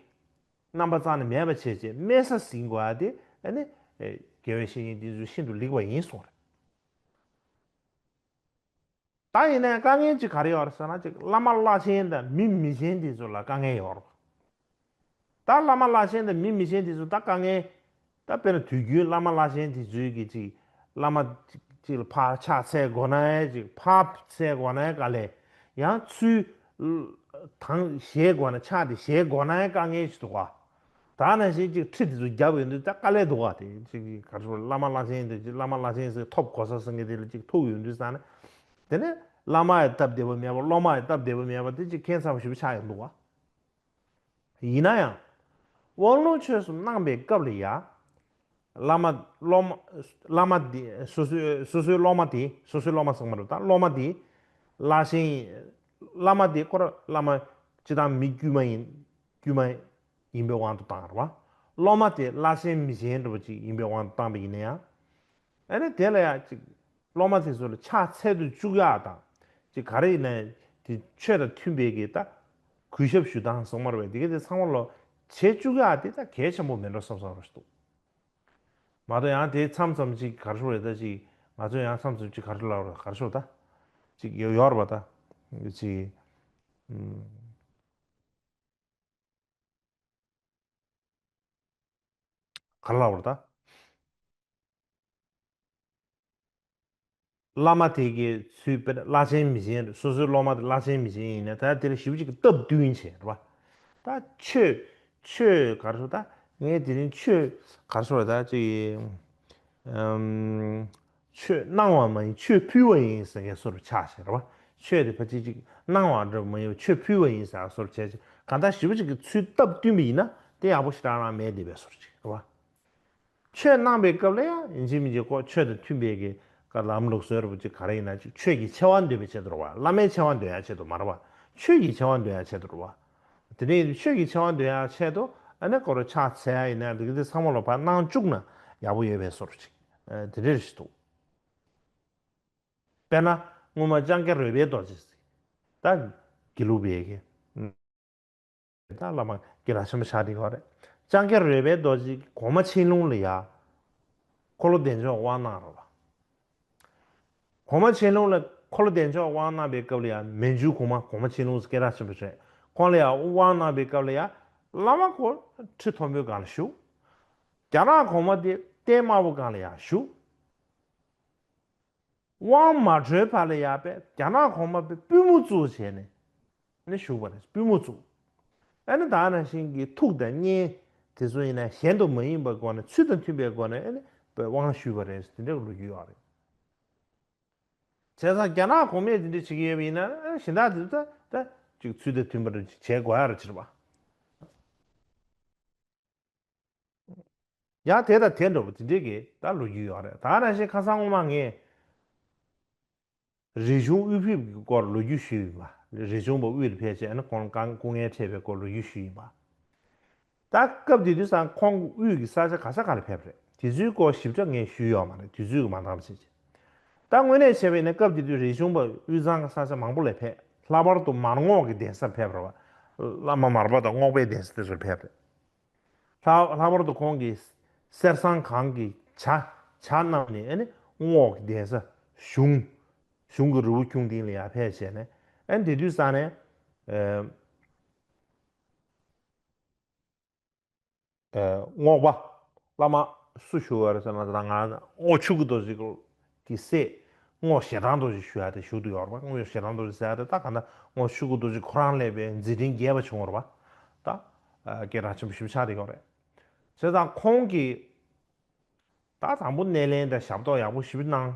རྣམ་པ་རྩ་ནས་མེད་པ་བྱས་བྱས་དམའ་ས་ཟིན་དགོས་ཡ་དེ། ཨ་ནི་ཨེ། དགེ་བའི་བཤེས་གཉེན་དེ་ཚོས་ཤིན་ཏུ་ལེགས་པ་ཡིན་གསུངས་རེད། ད་ཡིན་ནའི་དཀའ་ངལ་ཅིག་ག་རེ་ཡོད་རེད་ཟེར་ན། ཅིག་བླ་མ་བླ་ཆེན་དང་མི་མི་ཆེན་དེ་ཚོ་ལ་དཀའ་ངལ་ཡོད་རེད། ད་བླ་མ་བླ་ཆེན་དང་མི་མི་ཆེན་དེ་ཚོ་ད་དཀའ་ངལ། ད་དཔེར་ན་དུས་རྒྱུན་བླ་མ་བླ་ཆེན་དེ་ཚོའི་གི་ཅིག་བླ་མ་ཅིག་ལ་ཕར་ཕྱག་འཚལ་དགོས་ན་ཡང་། ཅིག་ཕར་འཚལ་དགོས་ན་ཡང་དཀའ་ལས། ཡང་ཚུར་དང་བཞེས་དགོས་ན། ཕྱག་དེ་བཞེས་དགོས་ན་ཡང་དཀའ་ངལ་ཞིག་འདུག་ག་ད་ནང་བཞིན་ཅིག་ཁྲི་དེ་ཚོ་བརྒྱབ་ཡོང་དུས་ད་དཀའ་ལས་འདུག་ག་དེ་ཅིག་ག་རེ་ཞུ། བླ་མ་བླ་ཆེན་དེ་ཅིག་བླ་མ་བླ་ཆེན་ཟེར་ཐོབ་གོ་ས་ཟེར་མཁན་དེ་ལ་ཅིག་ཐུག་ཡོང་དུས་ཙང་ནས། དེ་ནས་བླ་མ་ཡི་སྟབས་བདེ་པོ་མེད་པ། སློབ་མ་ཡི་སྟབས་བདེ་པོ་མེད་པ་དེ་ཅིག་ཁྱད་མཚར་པོ་ཞེ་པོ་ཆགས་ཡོང་འདུག་ག་ཡིན་ན་ཡང་། དབང་ལུང་ཆོས་གསུམ་གནང་བའི་སྐབས་ལ་ཡ། བླ་མ་སློབ་མ། བླ་མ་དེ་སོ་སོའི་སོ་སོའི་སློབ་མ་དེ། སོ་སོའི་སློབ་མ་ཚང་མ་རེད། ད་སློབ་མ་དེ་བླ་ཆེན། བླ་མ་དེ་ཁོ་རང་བླ་མ་སྤྱིར་བཏང་མི་དཀྱུས་མ་ཡིན། དཀྱུས་མ་ཡིན་པའི་དབང་དུ་བཏང་རེད་བ། སློབ་མ་དེ་བླ་ཆེན་མི་ཆེན་འདྲ་པོ་ཅིག་ཡིན་པའི་དབང་དུ་བཏང་པ་ཡིན་ན་ཡང་། ཨ་ནི་དེ་ལ་ཡ་ཅིག་སློབ་མ་དེ་ཚོ་ལ་ཕྱག་འཚལ་དུ་བཅུག་ཡག་དང་། ཅིག་ག་རེ་ཡིན་ན་དེ་ཆོས་དང་མཐུན་པའི་གི་ད་གུས་ཞབས་ཞུ་སྟངས་གསུངས་མ་རེད་པས། དེ་ག་དེ་ཚང་མ་ལོ་བྱེད་བཅུག་ཡག་དེ་ད་གལ་ཆེན་པོ་མིན་འགྲོ་བསམ་བསམ་རེད་འདུག་མ་གཏོགས་ཡང་དེ་མཚམས་མཚམས་ཅིག་ག་རེ་ཞུ་རེད། ད་ཅིག་ང་ཚོ་ཡང་མཚམས་མཚམས་ཅིག་ག་རེ་ལབ་རེད། ག་རེ་ཞུ་ད་ཅིག་ཡོད་ཡོད་རེད་པ། ད་ཅིག་ཨམ། ག་རེ་ལབ་རེད་ད། བླ་མ་དེ་གའི་ཚུལ་དཔེར་ན་བླ་ཆེན་མི་ཆེན་རེད། སོ་སོའི་སློབ་མ་དེ་བླ་ཆེན་མི་ཆེན་ཡིན་ན་ད་དེ་ལ་ཞེ་པོ་ཅིག་གི་སྟབས་བསྟུན་བྱས་རེད་བ། ད་ཆོས་ཆོས་ག་རེ་ཞུ། ད་ངས་དེ་རིང་ཆོས་ག་རེ་ཞུ་རེད། ད་ཅིག་ཨམ། ཆོས་གནང་བ་མ་ཡིན་ཆོས་ཕུལ་བ་ཡིན་ཟེར་མཁན་བཟོ་འདྲ་ཆགས་བྱས་རེད་བ། ཆོས་དེ་ཕལ་ཆེར་ཅིག་གནང་བ་འདྲ་མ་ཡིན་པ་ཆོས་ཕུལ་བ་ཡིན་ཟེར་བཟོ་འདྲ་བྱས་བྱས། གང་ལྟར་ཞེ་པོ་ཅིག་གི་ཚུལ་སྟབས་བསྟུན་པ་ཡིན་ན་དེ་ཡག་པོ་ཞེ་དྲག་རང་མེད་བསྡད་པའི་བཟོ་འདྲ་ཅིག་རེད་བ། ཆོས་གནང་པའི་སྐབས་ལ་ཡང་ཡིན་གཅིག་མིན་གཅིག་ཁོ་ཆོས་དང་མཐུན་པའི་གི་ཀ་ལམ་ལུགས་སྲོལ་རེད་པ། ཅིག་ག་རེ་ཡིན་ན་ཅིག་ཆོས་ཀྱི་ཆེ་བ་འདོན་པའི་ཆེད་དུ་རེད་བ། བླ་མའི་ཆེ་བ་འདོན་ཡ་ཆེད་དུ་མ་རེད་བ། ཆོས་ཀྱི་ཆེ་བ་འདོན་ཡ་ཆེད་དུ་རེད་བ། དེ་ནས་ཆོས་ཀྱི་ཆེ་བ་འདོན་ཡ་ཆེད་དུ་ཨ་ནི་ཁོ་རང་ཕྱག་འཚལ་ཡ་ཡིན་ན་འགྲིག་གི། དེ་ཚང་མ་ལ་ཕར་གནང་བཅུག་ན་ཡག་པོ་ཡོད་པའི་བཟོ་འདྲ་ཅིག་དེ་འདྲ་ཞིག་འདུག་དཔེར་ན་སྔོན་མ་ལྕང་སྐྱ་རོལ་པའི་རྡོ་རྗེ་ཟེར། ད་དགེ་ལུགས་པའི་གི། ད་བླ་མ་དགེ་ལགས་ཆེན་པོ་ཆགས་བསྡད་ཡོད་རེད། ལྕང་སྐྱ་རོལ་པའི་རྡོ་རྗེ་གོང་མ་ཆེན་ལུང་ལ་ཡ། འཁོར་ལོ་བདེ་མཆོག་དབང་གནང་རེད་བ། གོང་མ་ཆེན་ལུང་ལ་འཁོར་ལོ་བདེ་མཆོག་དབང་གནང་པའི་སྐབས་ལ་ཡ། མན་ཇུ་གོང་མ་གོང་མ་ཆེན་ལུང་ཟེར་སྐད་གྲགས་ཆེན་པོ་རེད། ཁོང་ལ་ཡ་དབང་གནང་པའི་སྐབས་ལ་ཡ། བླ་མ་ཁོ་ཁྲི་མཐོན་པོའི་སྒང་ལ་བཞུགས། རྒྱ་ནག་གོང་མ་དེ་སྟན་དམར་པོ་སྒང་ལ་ཡ་བཞུགས། དབང་མ་གྲོལ་བར་ལ་ཡ་པས་རྒྱ་ནག་གོང་མ་པས་པུས་མོ་བཙུགས་བྱས་ནས་ནི་བཞུགས་པ་རེད། པུས་མོ་བཙུགས། ཨ་ནི་ད་ནང་བཞིན་གྱི་ཐུགས་དང་སྙན་དེ་ཚོ་ཡིན་ན་གཞན་དུ་མ་ཡིན་པའི་སྒོ་ནས་ཚུལ་དང་མཐུན་པའི་སྒོ་ནས་ཨ་ནི་དབང་ཞུས་པ་རེད། དེ་འདྲའི་ལོ་རྒྱུས་ཡོད་རེད། བྱས་ཙང་རྒྱ་ནག་གོང་མས་དེ་འདྲ་བྱེད་ཀྱི་ཡོད་པ་ཡིན་ན་ཨ་ནི་གཞན་དག་དེ་ཚོ་ད་ད་ཅིག་ཚུལ་དང་མཐུན་པར་བྱེད་དགོས་ཡ་རེད་ཟེར་བ། ཡང་དེ་དང་དེ་འདྲ་པོ་དེ་འདྲའི་གི་ད་ལོ་རྒྱུས་ཡོད་རེད། ད་ནང་བཞིན་ཁ་སང་སྔོན་མ་ངས་ རིག་གཞུང་དབུ་ཕེབས་ཀྱི་སྐོར་ལོ་རྒྱུས་ཞུས་ཡིན་པ། རིག་གཞུང་པ་དབུས་ལ་ཕེབས་བྱས་ཨ་ནི་ཁོང་ལ་དཀའ་སྐུ་ངལ་འཕྲད་པའི་སྐོར་ལོ་རྒྱུས་ཞུས་ཡིན་པ། ད་སྐབས་དེ་དུས་སང་ཁོང་དབུས་ཀྱི་ས་ཆ་ག་ས་ག་ལ་ཕེབས་རེད། དེ་ཚོའི་སྐོར་ཞིབ་ཕྲ་ངས་ཞུས་ཡོད་མ་རེད། དུས་ཚོད་ཀྱིས་མ་འདང་བ་བྱས་བྱས། ད་དངོས་གནས་བྱས་པ་ཡིན་ན་སྐབས་དེ་དུས་རིག་གཞུང་པ་དབུས་གཙང་གི་ས་ཆ་མང་པོ་ལ་ཕེབས། ལྷག་པར་དུ་མར་རྔོག་གི་གདན་སར་ཕེབས་རེད་བ། བླ་མ་མར་པ་དང་རྔོག་པའི་གདན་ས་དེ་ཚོར་ཕེབས་རེད། ལྷག་ལྷག་པར་དུ་ཁོང་གིས་གསེར་ཟངས་གང་གི་ཇ་ཇ་བསྣམས་ནས་ཨ་ནི་རྔོག་གི་གདན་ས་གཞུང་གཞུང་གི་རི་བོ་ཁྱུང་ལྡིང་ལ་ཡར་ཕེབས་བྱས་ནས་ཨ་ནི་དེ་དུས་ས་ནས་ཨ། ཨ། རྔོག་པ་བླ་མ་སུ་བཞུགས་ཡོད་རེད་ཟེར་ན། ད་ང་རྔོག་ཆོས་སྐུ་རྡོ་རྗེ་གི་སྲས་རྔོག་ཞེ་སྡང་རྡོ་རྗེ་བཞུགས་ཡ་དེ་བཞུགས་བསྡད་ཡོད་རེད་པ། རྔོག་ཞེ་སྡང་རྡོ་རྗེ་ཟེར་ཡ་དེ་ད་ག་ད་རྔོག་ཆོས་སྐུ་རྡོ་རྗེ་ཁོ་རང་སླེབས་པའི་མཛད་འཕྲིན་རྒྱས་པ་བྱུང་བ་རེད་པ། ད་སྐད་གྲགས་ཆེན་པོ་ཞེ་པོ་ཆགས་བསྡད་ཡོད་རེད། བྱས་ཙང་ཁོང་གིས་ད་དང་པོ་སྣེ་ལེན་དང་ཞབས་ཏོག་ཡག་པོ་ཞེ་པོ་གནང་།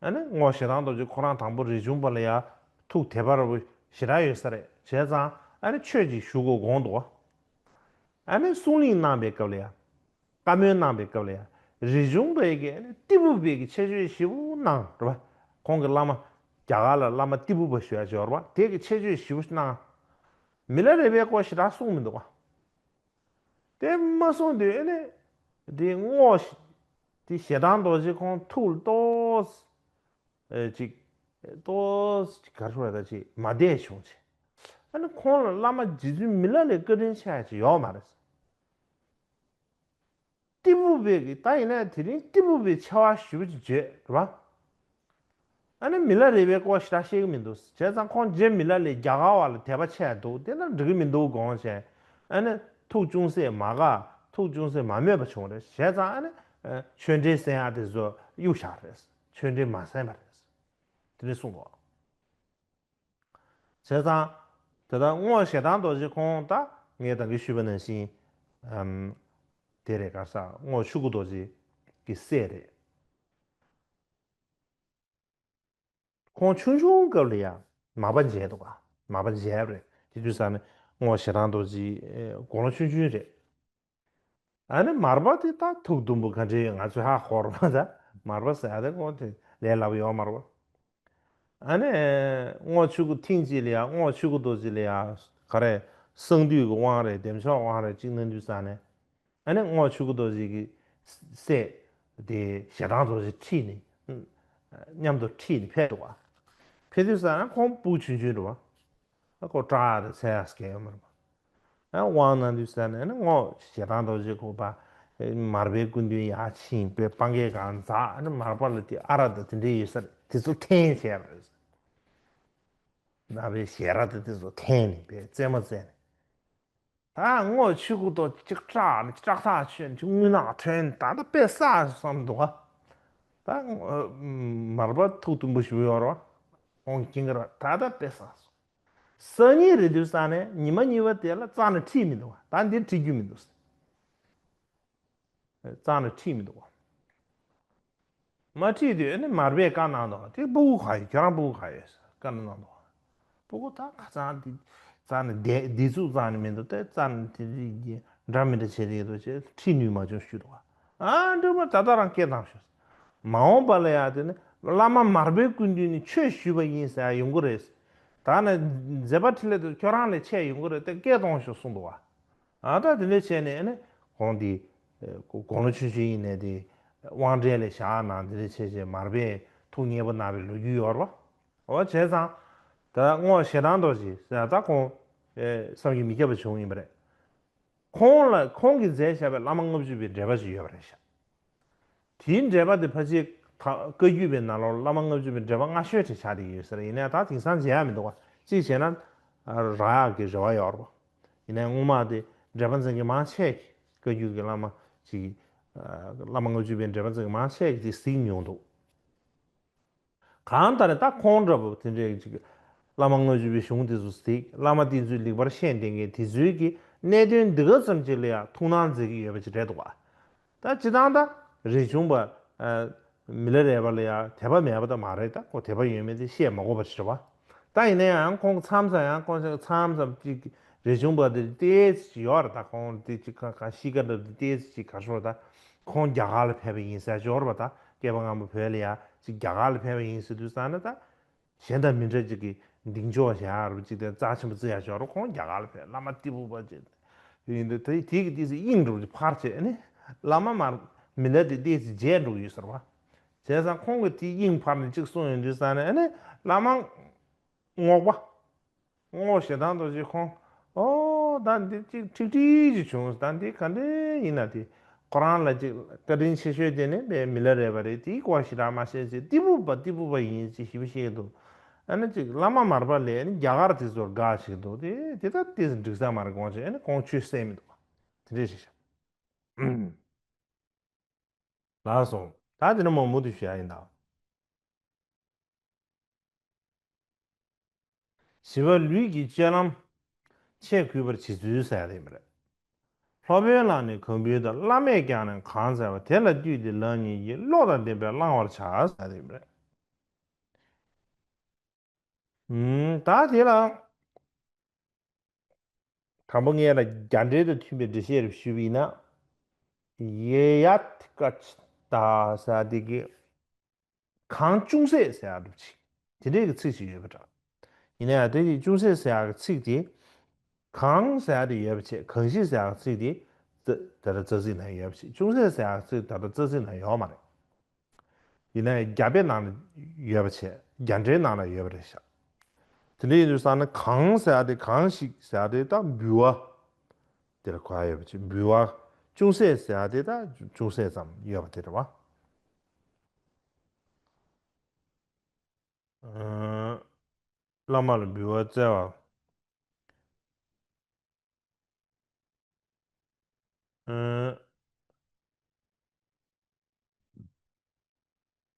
ཨ་ནི་རྔོག་ཞེ་སྡང་རྡོ་རྗེ་ཁོ་རང་དང་པོ་རིག་གཞུང་པ་ལ་ཡ་ཐུགས་དད་པ་ར་བོ་ཞེ་དྲག་ཡོད་ས་རེད། བྱས་ཙང་ཨ་ནི་ཆོས་ཅིག་ཞུ་དགོས་དགོངས་འདུག་ཨ་ནི་གསུང་གླེང་གནང་པའི་སྐབས་ལ་ཡ། བཀའ་མོལ་གནང་པའི་སྐབས་ལ་ཡ། རིག་གཞུང་པའི་གི་ཨ་ནི་ཏི་ཕུ་པའི་གི་ཆེ་བརྗོད་ཞེ་པོ་གནང་རེད་པ། ཁོང་གི་བླ་མ་རྒྱ་གར་ལ་བླ་མ་ཏི་ཕུ་པ་ཞུ་ཡ་ཅིག་ཡོད་རེད་པ། དེ་གི་ཆེ་བརྗོད་ཞེ་པོ་གནང་། མི་ལ་རས་པའི་སྐོར་ཞེ་དྲག་གསུངས་མི་འདུག་པ། དེ་མ་གསུངས་དུས་ཨ་ནི་དེ་རྔོག་དེ་ཞེ་སྡང་རྡོ་རྗེ་ཁོང་ཐུགས་ལ་ཏོག་ཙམ་ཨེ་ཅིག་ཏོག་ཙམ་ག་རེ་ཞུ་དགོས་རེད། ད་ཅིག་མ་བདེ་བྱུང་བྱས། ཨ་ནི་ཁོང་ལ་བླ་མ་རྗེ་བཙུན་མི་ལ་རས་བཀའ་དྲིན་ཆེ་ཡ་ཅིག་ཡོད་མ་རེད། ཏི་ཕུ་པའི་གི་ད་ཡིན་ན་དེ་རིང་ཏི་ཕུ་པའི་ཆེ་བ་ཞེ་པོ་ཅིག་བརྗོད་རེད་པ། ཨ་ནི་མི་ལ་རས་པའི་སྐོར་ཞེ་དྲག་ཤེས་ཀྱི་མི་འདུག་བྱས་ཙང་ཁོང་རྗེ་མི་ལ་རས་རྒྱ་གར་བ་ལ་དད་པ་ཆེ་འདུག་དེ་ན་འགྲིག་གི་མི་འདུག་དགོངས་བྱས། ཨ་ནི་ཐུགས་ཅུང་ཟད་མ་དགའ། ཐུགས་ཅུང་ཟད་མ་མོས་པ་བྱུང་རེད། བྱས་ཙང་ཨ་ནི་ཨ་ཆོས་འབྲེལ་གསན་ཡག་དེ་ཚོ་གཡུག་བཞག་རེད། ཆོས་འབྲེལ་མ་གསན་པ་རེད། དེ་འདྲ་གསུངས་འདུག་བྱས་ཙང་དེ་ལྟར་རྔོག་ཞེ་སྡང་རྡོ་རྗེ་ཁོང་ད་ངས་ད་གིན་ཞུས་པ་ནང་བཞིན་ཨམ་དེ་རེད། ག་རེ་ཟེར། རྔོག་ཆོས་སྐུ་རྡོ་རྗེ་གི་སྲས་རེད། ཁོང་ཆུང་ཆུང་སྐབས་ལ་ཡང་མར་པ་མཇལ་འདུག་ག་མར་པ་མཇལ་རེད། དེ་དུས་ས་ནས་རྔོག་ཞེ་སྡང་རྡོ་རྗེ་དགུང་ལོ་ཆུང་ཆུང་རེད། ཨ་ནི་མར་པ་དེ་ད་ཐུགས་དུམ་བུ་ག་འདྲ་ཡོད་ང་ཚོས་ཧ་གོ་རེད་པ། ད་མར་པ་ཟེར་ཡ་དེ་ཁོང་དེ་ལས་སླ་པོ་ཡོད་མ་རེད་པ། ཨ་ནི་རྔོག་ཆོས་སྐུ་ཐེངས་གཅིག་ལ་ཡང་རྔོག་ཆོས་སྐུ་རྡོ་རྗེ་ལ་ཡང་ག་རེ་གསང་འདུས་ཀྱི་དབང་རེད། བདེ་མཆོག་དབང་རེད། གཅིག་གནང་དུས་ས་ནས་ཨ་ནི་རྔོག་ཆོས་སྐུ་རྡོ་རྗེ་གི་སྲས་དེ་ཞེ་སྡང་རྡོ་རྗེ་ཁྲིད་ནས་མཉམ་དུ་ཁྲིད་ནས་ཕེབས་འདུག་ག་ཕེབས་དུས་ས་ན་ཁོང་སྤུ་གུ་ཆུང་ཆུང་རེད་པ། ཨ་ཁོ་སྐྲག་དང་འཚེར་ཡག་གང་ཡང་ཡོད་མ་རེད་པ། ཨ་དབང་གནང་དུས་ས་ནས་ཨ་ནི་རྔོག་ཞེ་སྡང་རྡོ་རྗེ་ཁོ་པ་མར་པའི་སྐུ་མདུན་ཡར་ཕྱིན་པའི་སྤང་གའི་སྒང་འཛེགས། ཨ་ནི་མར་པ་ལ་དེ་ཨ་རག་དང་དེ་འདྲའི་ཡོད་ས་རེད། དེ་ཚོ་འཐེན་བྱས་པ་རེད། མར་པའི་ཞལ་རས་དེ་དེ་ཚོ་འཐེན་ནས་པའི་རྩེད་མོ་རྩེས་ནས། ད་རྔོག་ཆོས་སྐུ་རྡོ་རྗེ་སྐྲག་ནས་སྐྲག་ཐག་ཆོད་ནས་རྔུལ་ནག་ཐོན། ད་ལྟ་དཔེ་བསགས་བསམ་འདུག་ག་ད་མར་པ་ཐུགས་དུམ་བུ་ཞེ་པོ་ཡོད་རེད་པ། ཁོང་གི་སྐྱིན་ག་ར་ད་ལྟ་དཔེ་བསགས་སོང་། སང་ཉིན་རེད་དུས་ས་ནས་ཉི་མ་གཉིས་པ་དེ་ལ་རྩ་ནས་ཁྲིད་མི་འདུག་ག་ད་འདིར་ཁྲིད་རྒྱུ་མི་འདུག་རྩ་ནས་ཁྲིད་མི་འདུག་ག་མ་ཁྲིད་དུས་ཨ་ནི་མར་པས་བཀའ་གནང་འདུག་ག་དེ་སྤུ་གུ་ག་ཡོད། ཁྱོད་རང་སྤུ་གུ་ག་ཡོད་ཟེར་བཀའ་གནང་འདུག་ག་སྤུ་གུ་ད་ཁ་ཚང་དེ་རྩ་ནས་བསྡད་བསྡད་ཚུགས་རྩ་ནས་མི་འདུག་དེ་རྩ་ནས་དེ་འདྲ་མི་འདྲ་བྱེད་རེད་འདུག་ཅེས་ཁྲིད་ནུས་མ་བྱུང་ཞུས་འདུག་ག་ཨ་འགྲིག་མ་ད་ལྟ་རང་སྐད་བཏང་ཤོག་མ་འོངས་པ་ལ་ཡང་དེ་ནི་བླ་མ་མར་པའི་སྐུ་མདུན་ནས་ཆོས་ཞུས་པ་ཡིན་ཟེར་ཡ་ཡོང་གི་རེད། ད་ནི་མཛད་པ་འཕྲིན་ལས་དེ་ཁྱོད་རང་ལས་ཆེ་ཡོང་གི་རེད། དེ་སྐད་གཏོང་ཤོག་གསུངས་འདུག་ག་ཨ་ད་དེ་འདྲ་བྱས་ནས་ཨ་ནི་ཁོང་དེ་དགུང་ལོ་ཆུང་ཆུང་ཡིན་ནའི་དེ་དབང་གྲལ་ལ་བཞག་གནང་། དེ་འདྲ་བྱས་བྱས་མར་པས་ཐུགས་མཉེས་པོ་གནང་བའི་ལོ་རྒྱུས་ཡོད་རེད་པ། འོ་བྱས་ཙང་ད་རྔོག་ཞེ་སྡང་རྡོ་རྗེ་ཟེར་ད་ཁོང་བསམ་གྱིས་མི་ཁྱབ་པ་བྱུང་ཡིན་པ་རེད། ཁོང་ལ་ཁོང་གིས་མཛད་བཞག་པའི་བླ་མ་ལྔ་བཅུ་པའི་འགྲེལ་པ་ཞིག་ཡོད་པ་རེད་ཤག་དེའི་འགྲེལ་པ་དེ་ཕལ་ཆེར་ད་བཀའ་བརྒྱུད་པའི་ནང་ལོགས་བླ་མ་ལྔ་བཅུ་པའི་འགྲེལ་པ་སྔ་ཤོས་དེ་ཆགས་བསྡད་ཀྱི་ཡོད་ས་རེད། ཡིན་ནའི་ད་དེང་སང་མཇལ་ཡག་མི་འདུག་ག་གཅིག་བྱས་ན་རག་ཡག་གི་རེ་བ་ཡོད་རེད་པ། ཡིན་ནའི་སྔོན་མ་དེ་འགྲེལ་པ་འཛིན་མཁན་མང་ཆེ་གིས་བཀའ་བརྒྱུད་ཀྱི་བླ་མ་ཅིག་བླ་མ་ལྔ་བཅུ་པའི་འགྲེལ་པ་འཛིན་མཁན་མང་ཆེ་གིས་དེ་གཟིགས་མྱོང་འདུག་གང་ལྟར་ད་ཁོང་འདྲ་པོ་དེ་འདྲའི་ཅིག་བླ་མ་ལྔ་བཅུ་པའི་གཞུང་དེ་ཚོ་གཟིགས། བླ་མ་དེ་ཚོས་ལེགས་པར་བཤད་བསྡད་མཁན་དེ་ཚོའི་གི་གནད་དོན་འདི་ག་ཙམ་ཅིག་ལ་ཡང་ཐུགས་སྣང་མཛད་ཀྱི་ཡོད་པ་ཅིག་རེད་འདུག་ག་ད་སྤྱིར་བཏང་ད་རིག་གཞུང་པ་ཨ་མི་ལ་རས་པ་ལ་ཡང་དད་པ་མེད་པ་ད་མ་རེད། ད་ཁོ་དད་པ་ཡོད་མེད་དེ་བཤད་མ་དགོས་པ་ཞིག་རེད་པ། ད་ཡིན་ན་ཡང་ཁོང་མཚམས་མཚམས་ཡང་ཁོང་མཚམས་མཚམས་ཅིག་རིག་གཞུང་པ་དེ་ཏོག་ཙམ་ཅིག་ཡོད་རེད། ད་ཁོང་དེ་ཅིག་ག་ག་གཤིས་ཀ་འདྲ་དེ་ཏོག་ཙམ་ཅིག་ག་རེ་ཟེར། ད་ཁོང་རྒྱ་གར་ལ་ཕེབས་པ་ཡིན་ཟེར་ཅིག་ཡོད་རེད་པ། ད་སྐྱེས་པ་སྔ་མོ་བོད་ལ་ཡང་ཅིག་རྒྱ་གར་ལ་ཕེབས་པ་ཡིན་ཟེར་དུས་ཙང་ནས་ད། གཞན་དང་མི་འདྲ་ཅིག་གི་གདེང་འཇོག་བྱ་ཡག་རུ་ཅིག་དེ་རྩ་ཆེན་པོ་བརྩི་ཡག་ཞོར་ཁོང་རྒྱ་གར་ལ་ཕེབས། བླ་མ་ཏི་ཕུ་པ་ཅིག་ཡིན་དུས་དེ་དེ་གི་ཏི་སི་དབྱིངས་རུ་ཅིག་ཕར་བྱས་ནས་བླ་མ་མར་མི་ལ་དེ་ཏི་སི་བརྗེད་འགྲོ་གི་ཡོད་ཟེར་བ། བྱས་ཙང་ཁོང་གི་དེ་དབྱིངས་ཕར་ནས་ཅིག་གསུངས་ཡོང་དུས་ས་ནས་ཨ་ནི་བླ་མ་རྔོག་པ། རྔོག་ཞེ་སྡང་རྡོ་རྗེ་ཁོང་། ཨོ་ད་འདི་ཅིག་ཁྲིག་ཁྲིག་ཅིག་བྱུང་། ད་འདི་ག་འདྲ་ཡིན་ན་དེ་ཁོ་རང་ལ་ཅིག་བཀའ་དྲིན་ཆེ་ཤོས་དེ་ནི་པའི་མི་ལ་རས་པ་རེད། དེའི་སྐོར་ཞེ་དྲག་མ་བཤད་ཅིག་ཏི་ཕུ་པ་ཏི་ཕུ་པ་ཡིན་ཅིག་ཞིབ་བཤད་འདུག་ཨ་ནི་ཅིག་བླ་མ་མར་པ་ལས་ནི་རྒྱ་གར་དེ་ཚོར་དགའ་ཞིག་འདུག་དེ་དེ་ད་དེ་འགྲིག་ས་མ་རེད། དགོངས་ཆེ་ཨ་ནི་ཁོང་ཆོས་སེ་མི་འདུག་དེ་འདྲས་ཞིག་བཤད། ལགས་སོ། ད་དེ་ནས་མ་མུ་མཐུད་ཞུ་ཡ་ཡིན་ད། བཞི་པ། ལུས་ཀྱི་སྤྱོད་ལམ་ཆས་གུས་པར་བྱེད་ཚུལ་ཟེར་ཡ་དེ་ཡིན་པ་རེད། སློབ་དཔོན་ལ་ནི་གང་ཕུལ་དང་། བླ་མས་ཀྱང་ནི་གང་སྩལ་བ། དེ་ལ་ལྟོས་ཏེ་ལག་གཉིས་ཀྱིས། བློ་དང་ལྡན་པས་བླང་བར་བྱ་ཟེར་ཡ་དེ་ཡིན་པ་རེད། ཨུམ། ད་དེ་ལ། དང་པོ་ངས་ལ་རྒྱ་འགྲེལ་དང་མཐུན་པའི་འགྲེལ་བཤད་རེ་ཞུས་པ་ཡིན་ན། ཡེ་ཡ་ཐི་ཀ་ཅི་ཏ་ཟེར་དེ་གི་གང་ཅུང་ཟད་ཟེར་ཡ་འདུག་ཅིག་དེ་འདྲའི་གི་ཚིག་ཅིག་ཡོད་པ་འདྲ། ཡིན་ན་ཡང་དེ་གི་ཅུང་ཟད་ཟེར་ཡ་གི་ཚིག་དེ། གང་ཟེར་ཡ་དེ་ཡོད་པ་བྱས། གང་ཞིག་ཟེར་ཡ་གི་ཚིག་དེ་ད་ལྟ་རྩ་ཚིག་ནང་ཡོད་པ་བྱས། ཅུང་ཟད་ཟེར་ཡ་གི་ཚིག་ད་ལྟ་རྩ་ཚིག་ནང་ཡོད་མ་རེད། ཡིན་ན་ཡང་རྒྱ་དཔེ་ནང་ལ་ཡོད་པ་བྱས། རྒྱ་འགྲེལ་ནང་ལ་ཡོད་པ་རེད་ཤག་དེ་འདྲ་ཡིན་དུས་ཙང་ནས་གང་ཟེར་ཡ་དེ་གང་ཞིག་ཟེར་ཡ་དེ་ད་འབུལ་བ་དེ་ལ་གོ་ཡ་ཡོད་པ་བྱས། འབུལ་བ་ཅུང་ཟད་ཟེར་ཡ་དེ་ད་ཅུང་ཟད་ཙམ་ཡོད་པ་དེ་རེད་བ། ཨ། བླ་མ་ལ་འབུལ་བ་སྩལ་བ། ཨ།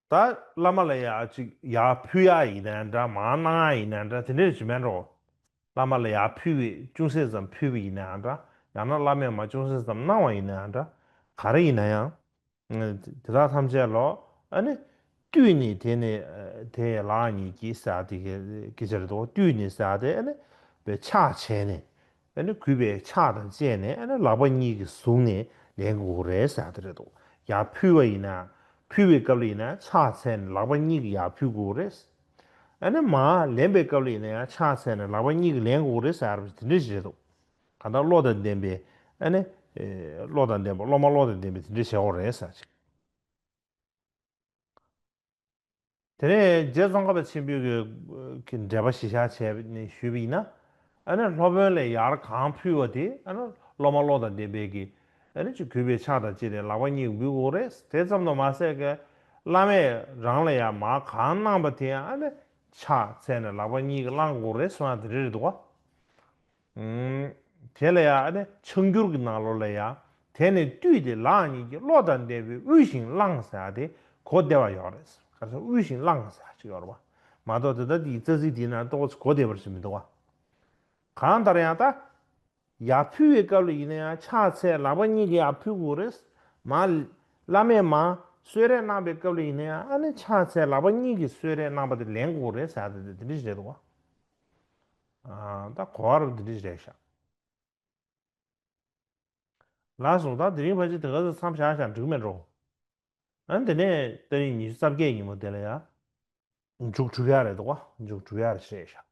ད་བླ་མ་ལ་ཡ་ཅིག་ཡར་ཕུལ་ཡ་ཡིན་ན་འདྲ། མར་གནང་ཡ་ཡིན་ན་འདྲ། དེ་འདྲས་ཅིག་མེད་འགྲོ། བླ་མ་ལ་ཡར་ཕུལ་བའི་ཅུང་ཟད་ཙམ་ཕུལ་བ་ཡིན་ན་འདྲ། ཡང་ན་བླ་མས་མར་ཅུང་ཟད་ཙམ་གནང་བ་ཡིན་ན་འདྲ། ག་རེ་ཡིན་ན་ཡང་། དེ་དག་ཐམས་ཅད་ལ་ཨ་ནི་བཏུད་ནས། དེ་ནས་དེ་ལག་གཉིས་ཀྱིས་ཟེར་དེ་གི་སྐད་ཆ་རེད་དོ། བཏུད་ནས་ཟེར་དེ་ཨ་ནི་པའི་ཕྱག་བྱས་ནས། ཨ་ནི་གུས་པས་ཕྱག་དང་བཅས་ནས། ཨ་ནི་ལག་པ་གཉིས་ཀྱིས་བཟུང་ནས་ལེན་དགོས་རེད་ཟེར་དེ་རེད་དོ། ཡར་ཕུལ་བ་ཡིན་ན། ཕུལ་བའི་སྐབས་ལ་ཡིན་ན་ཕྱག་འཚལ་ནས་ལག་པ་གཉིས་ཀྱིས་ཡར་ཕུལ་དགོས་རེད། ཨ་ནི་མར་ལེན་པའི་སྐབས་ལ་ཡིན་ན་ཡང་ཕྱག་འཚལ་ནས་ལག་པ་གཉིས་ཀྱིས་ལེན་དགོས་རེད་ཟེར་བ་དེ་འདྲ་ཞིག་རེད་དོ། གང་ལྟར་བློ་དང་ལྡན་པའི་ཨ་ནི། ཨེ། བློ་དང་ལྡན་པ། སློབ་མ་བློ་དང་ལྡན་པས་དེ་འདྲ་བྱེད་དགོས་རེད་ཟེར་ཅིག་དེ་ནས་རྗེ་ཙོང་ཁ་པ་ཆེན་པོས་ཀྱི་འགྲེལ་པ་གཞི་བཞག་བྱས་ནས་ཞུས་པ་ཡིན་ན། ཨ་ནི་སློབ་དཔོན་ལས་ཡར་གང་ཕུལ་བ་དེ་ཨ་ནི་སློབ་མ་བློ་དང་ལྡན་པས་ཀྱི་ཨ་ནི་ཅིག་གུས་པས་ཕྱག་དང་བཅས་ཏེ་ལག་པ་གཉིས་འབུལ་དགོས་རེད། དེ་ཙམ་དུ་མ་ཟད་ཀྱི་བླ་མས་རང་ལ་ཡར་མར་གང་གནང་བ་དེ་ཡང་ཨ་ནི་ཕྱག་འཚལ་ནས་ལག་པ་གཉིས་ཀྱིས་བླང་དགོས་རེད་གསུངས་ཡ་དེ་འདྲ་རེད་འདུག་ག་ཨུམ། དེ་ལ་ཡང་ཨ་ནི་ཕྱག་འགྱུར་གྱི་ནང་ལོགས་ལ་ཡང་། དེ་ནས་བཏུད་དེ་ལག་གཉིས་ཀྱིས། བློ་དང་ལྡན་པས་དབུལ་ཞིང་བླངས་ཟེར་ཡ་དེ་གོ་བདེ་བ་ཡོད་རེད། ག་རེ་ཟེར། དབུལ་ཞིང་བླངས་ཟེར་ཡ་ཅིག་ཡོད་རེད་བ། མ་གཏོགས་དེ་ལྟ་དེའི་རྩ་ཚིག་དེའི་ནང་ཏོག་ཙམ་གོ་བདེ་བ་ཞིག་མི་འདུག་བ། གང་ལྟར་ཡང་ད་ཡར་ཕུལ་བའི་སྐབས་ལ་ཡིན་ན་ཡང་ཕྱག་འཚལ་ལག་པ་གཉིས་ཀྱིས་ཡར་ཕུལ་དགོས་རེད། མར་བླ་མས་མར་གསོལ་རས་གནང་བའི་སྐབས་ལ་ཡིན་ན་ཡང་ཨ་ནི་ཕྱག་འཚལ་ལག་པ་གཉིས་ཀྱིས་གསོལ་རས་གནང་བ་དེ་ལེན་དགོས་རེད་ཟེར་ཡ་དེ་དེ་འདྲ་ཞིག་རེད་འདུག་བ། ཨ། ད་གོ་བ་རུ་འདི་འདྲ་རེད་ཤག་ལགས་སོ། ད་དེ་རིང་ཕལ་ཆེར་དེ་ག་ཚོད་མཚམས་བཞག་བཞག་འགྲིག་མེད་འགྲོ། ཨ་ནི་དེ་ནས་ཏ་རིག་ཉི་ཤུ་རྩ་བརྒྱད་ཉིན་མོ་དེ་ལ་ཡ་མཇུག་གྲུབ་ཡ་རེད་འདུག་བ། མཇུག་གྲུབ་ཡ་རེད་ཤག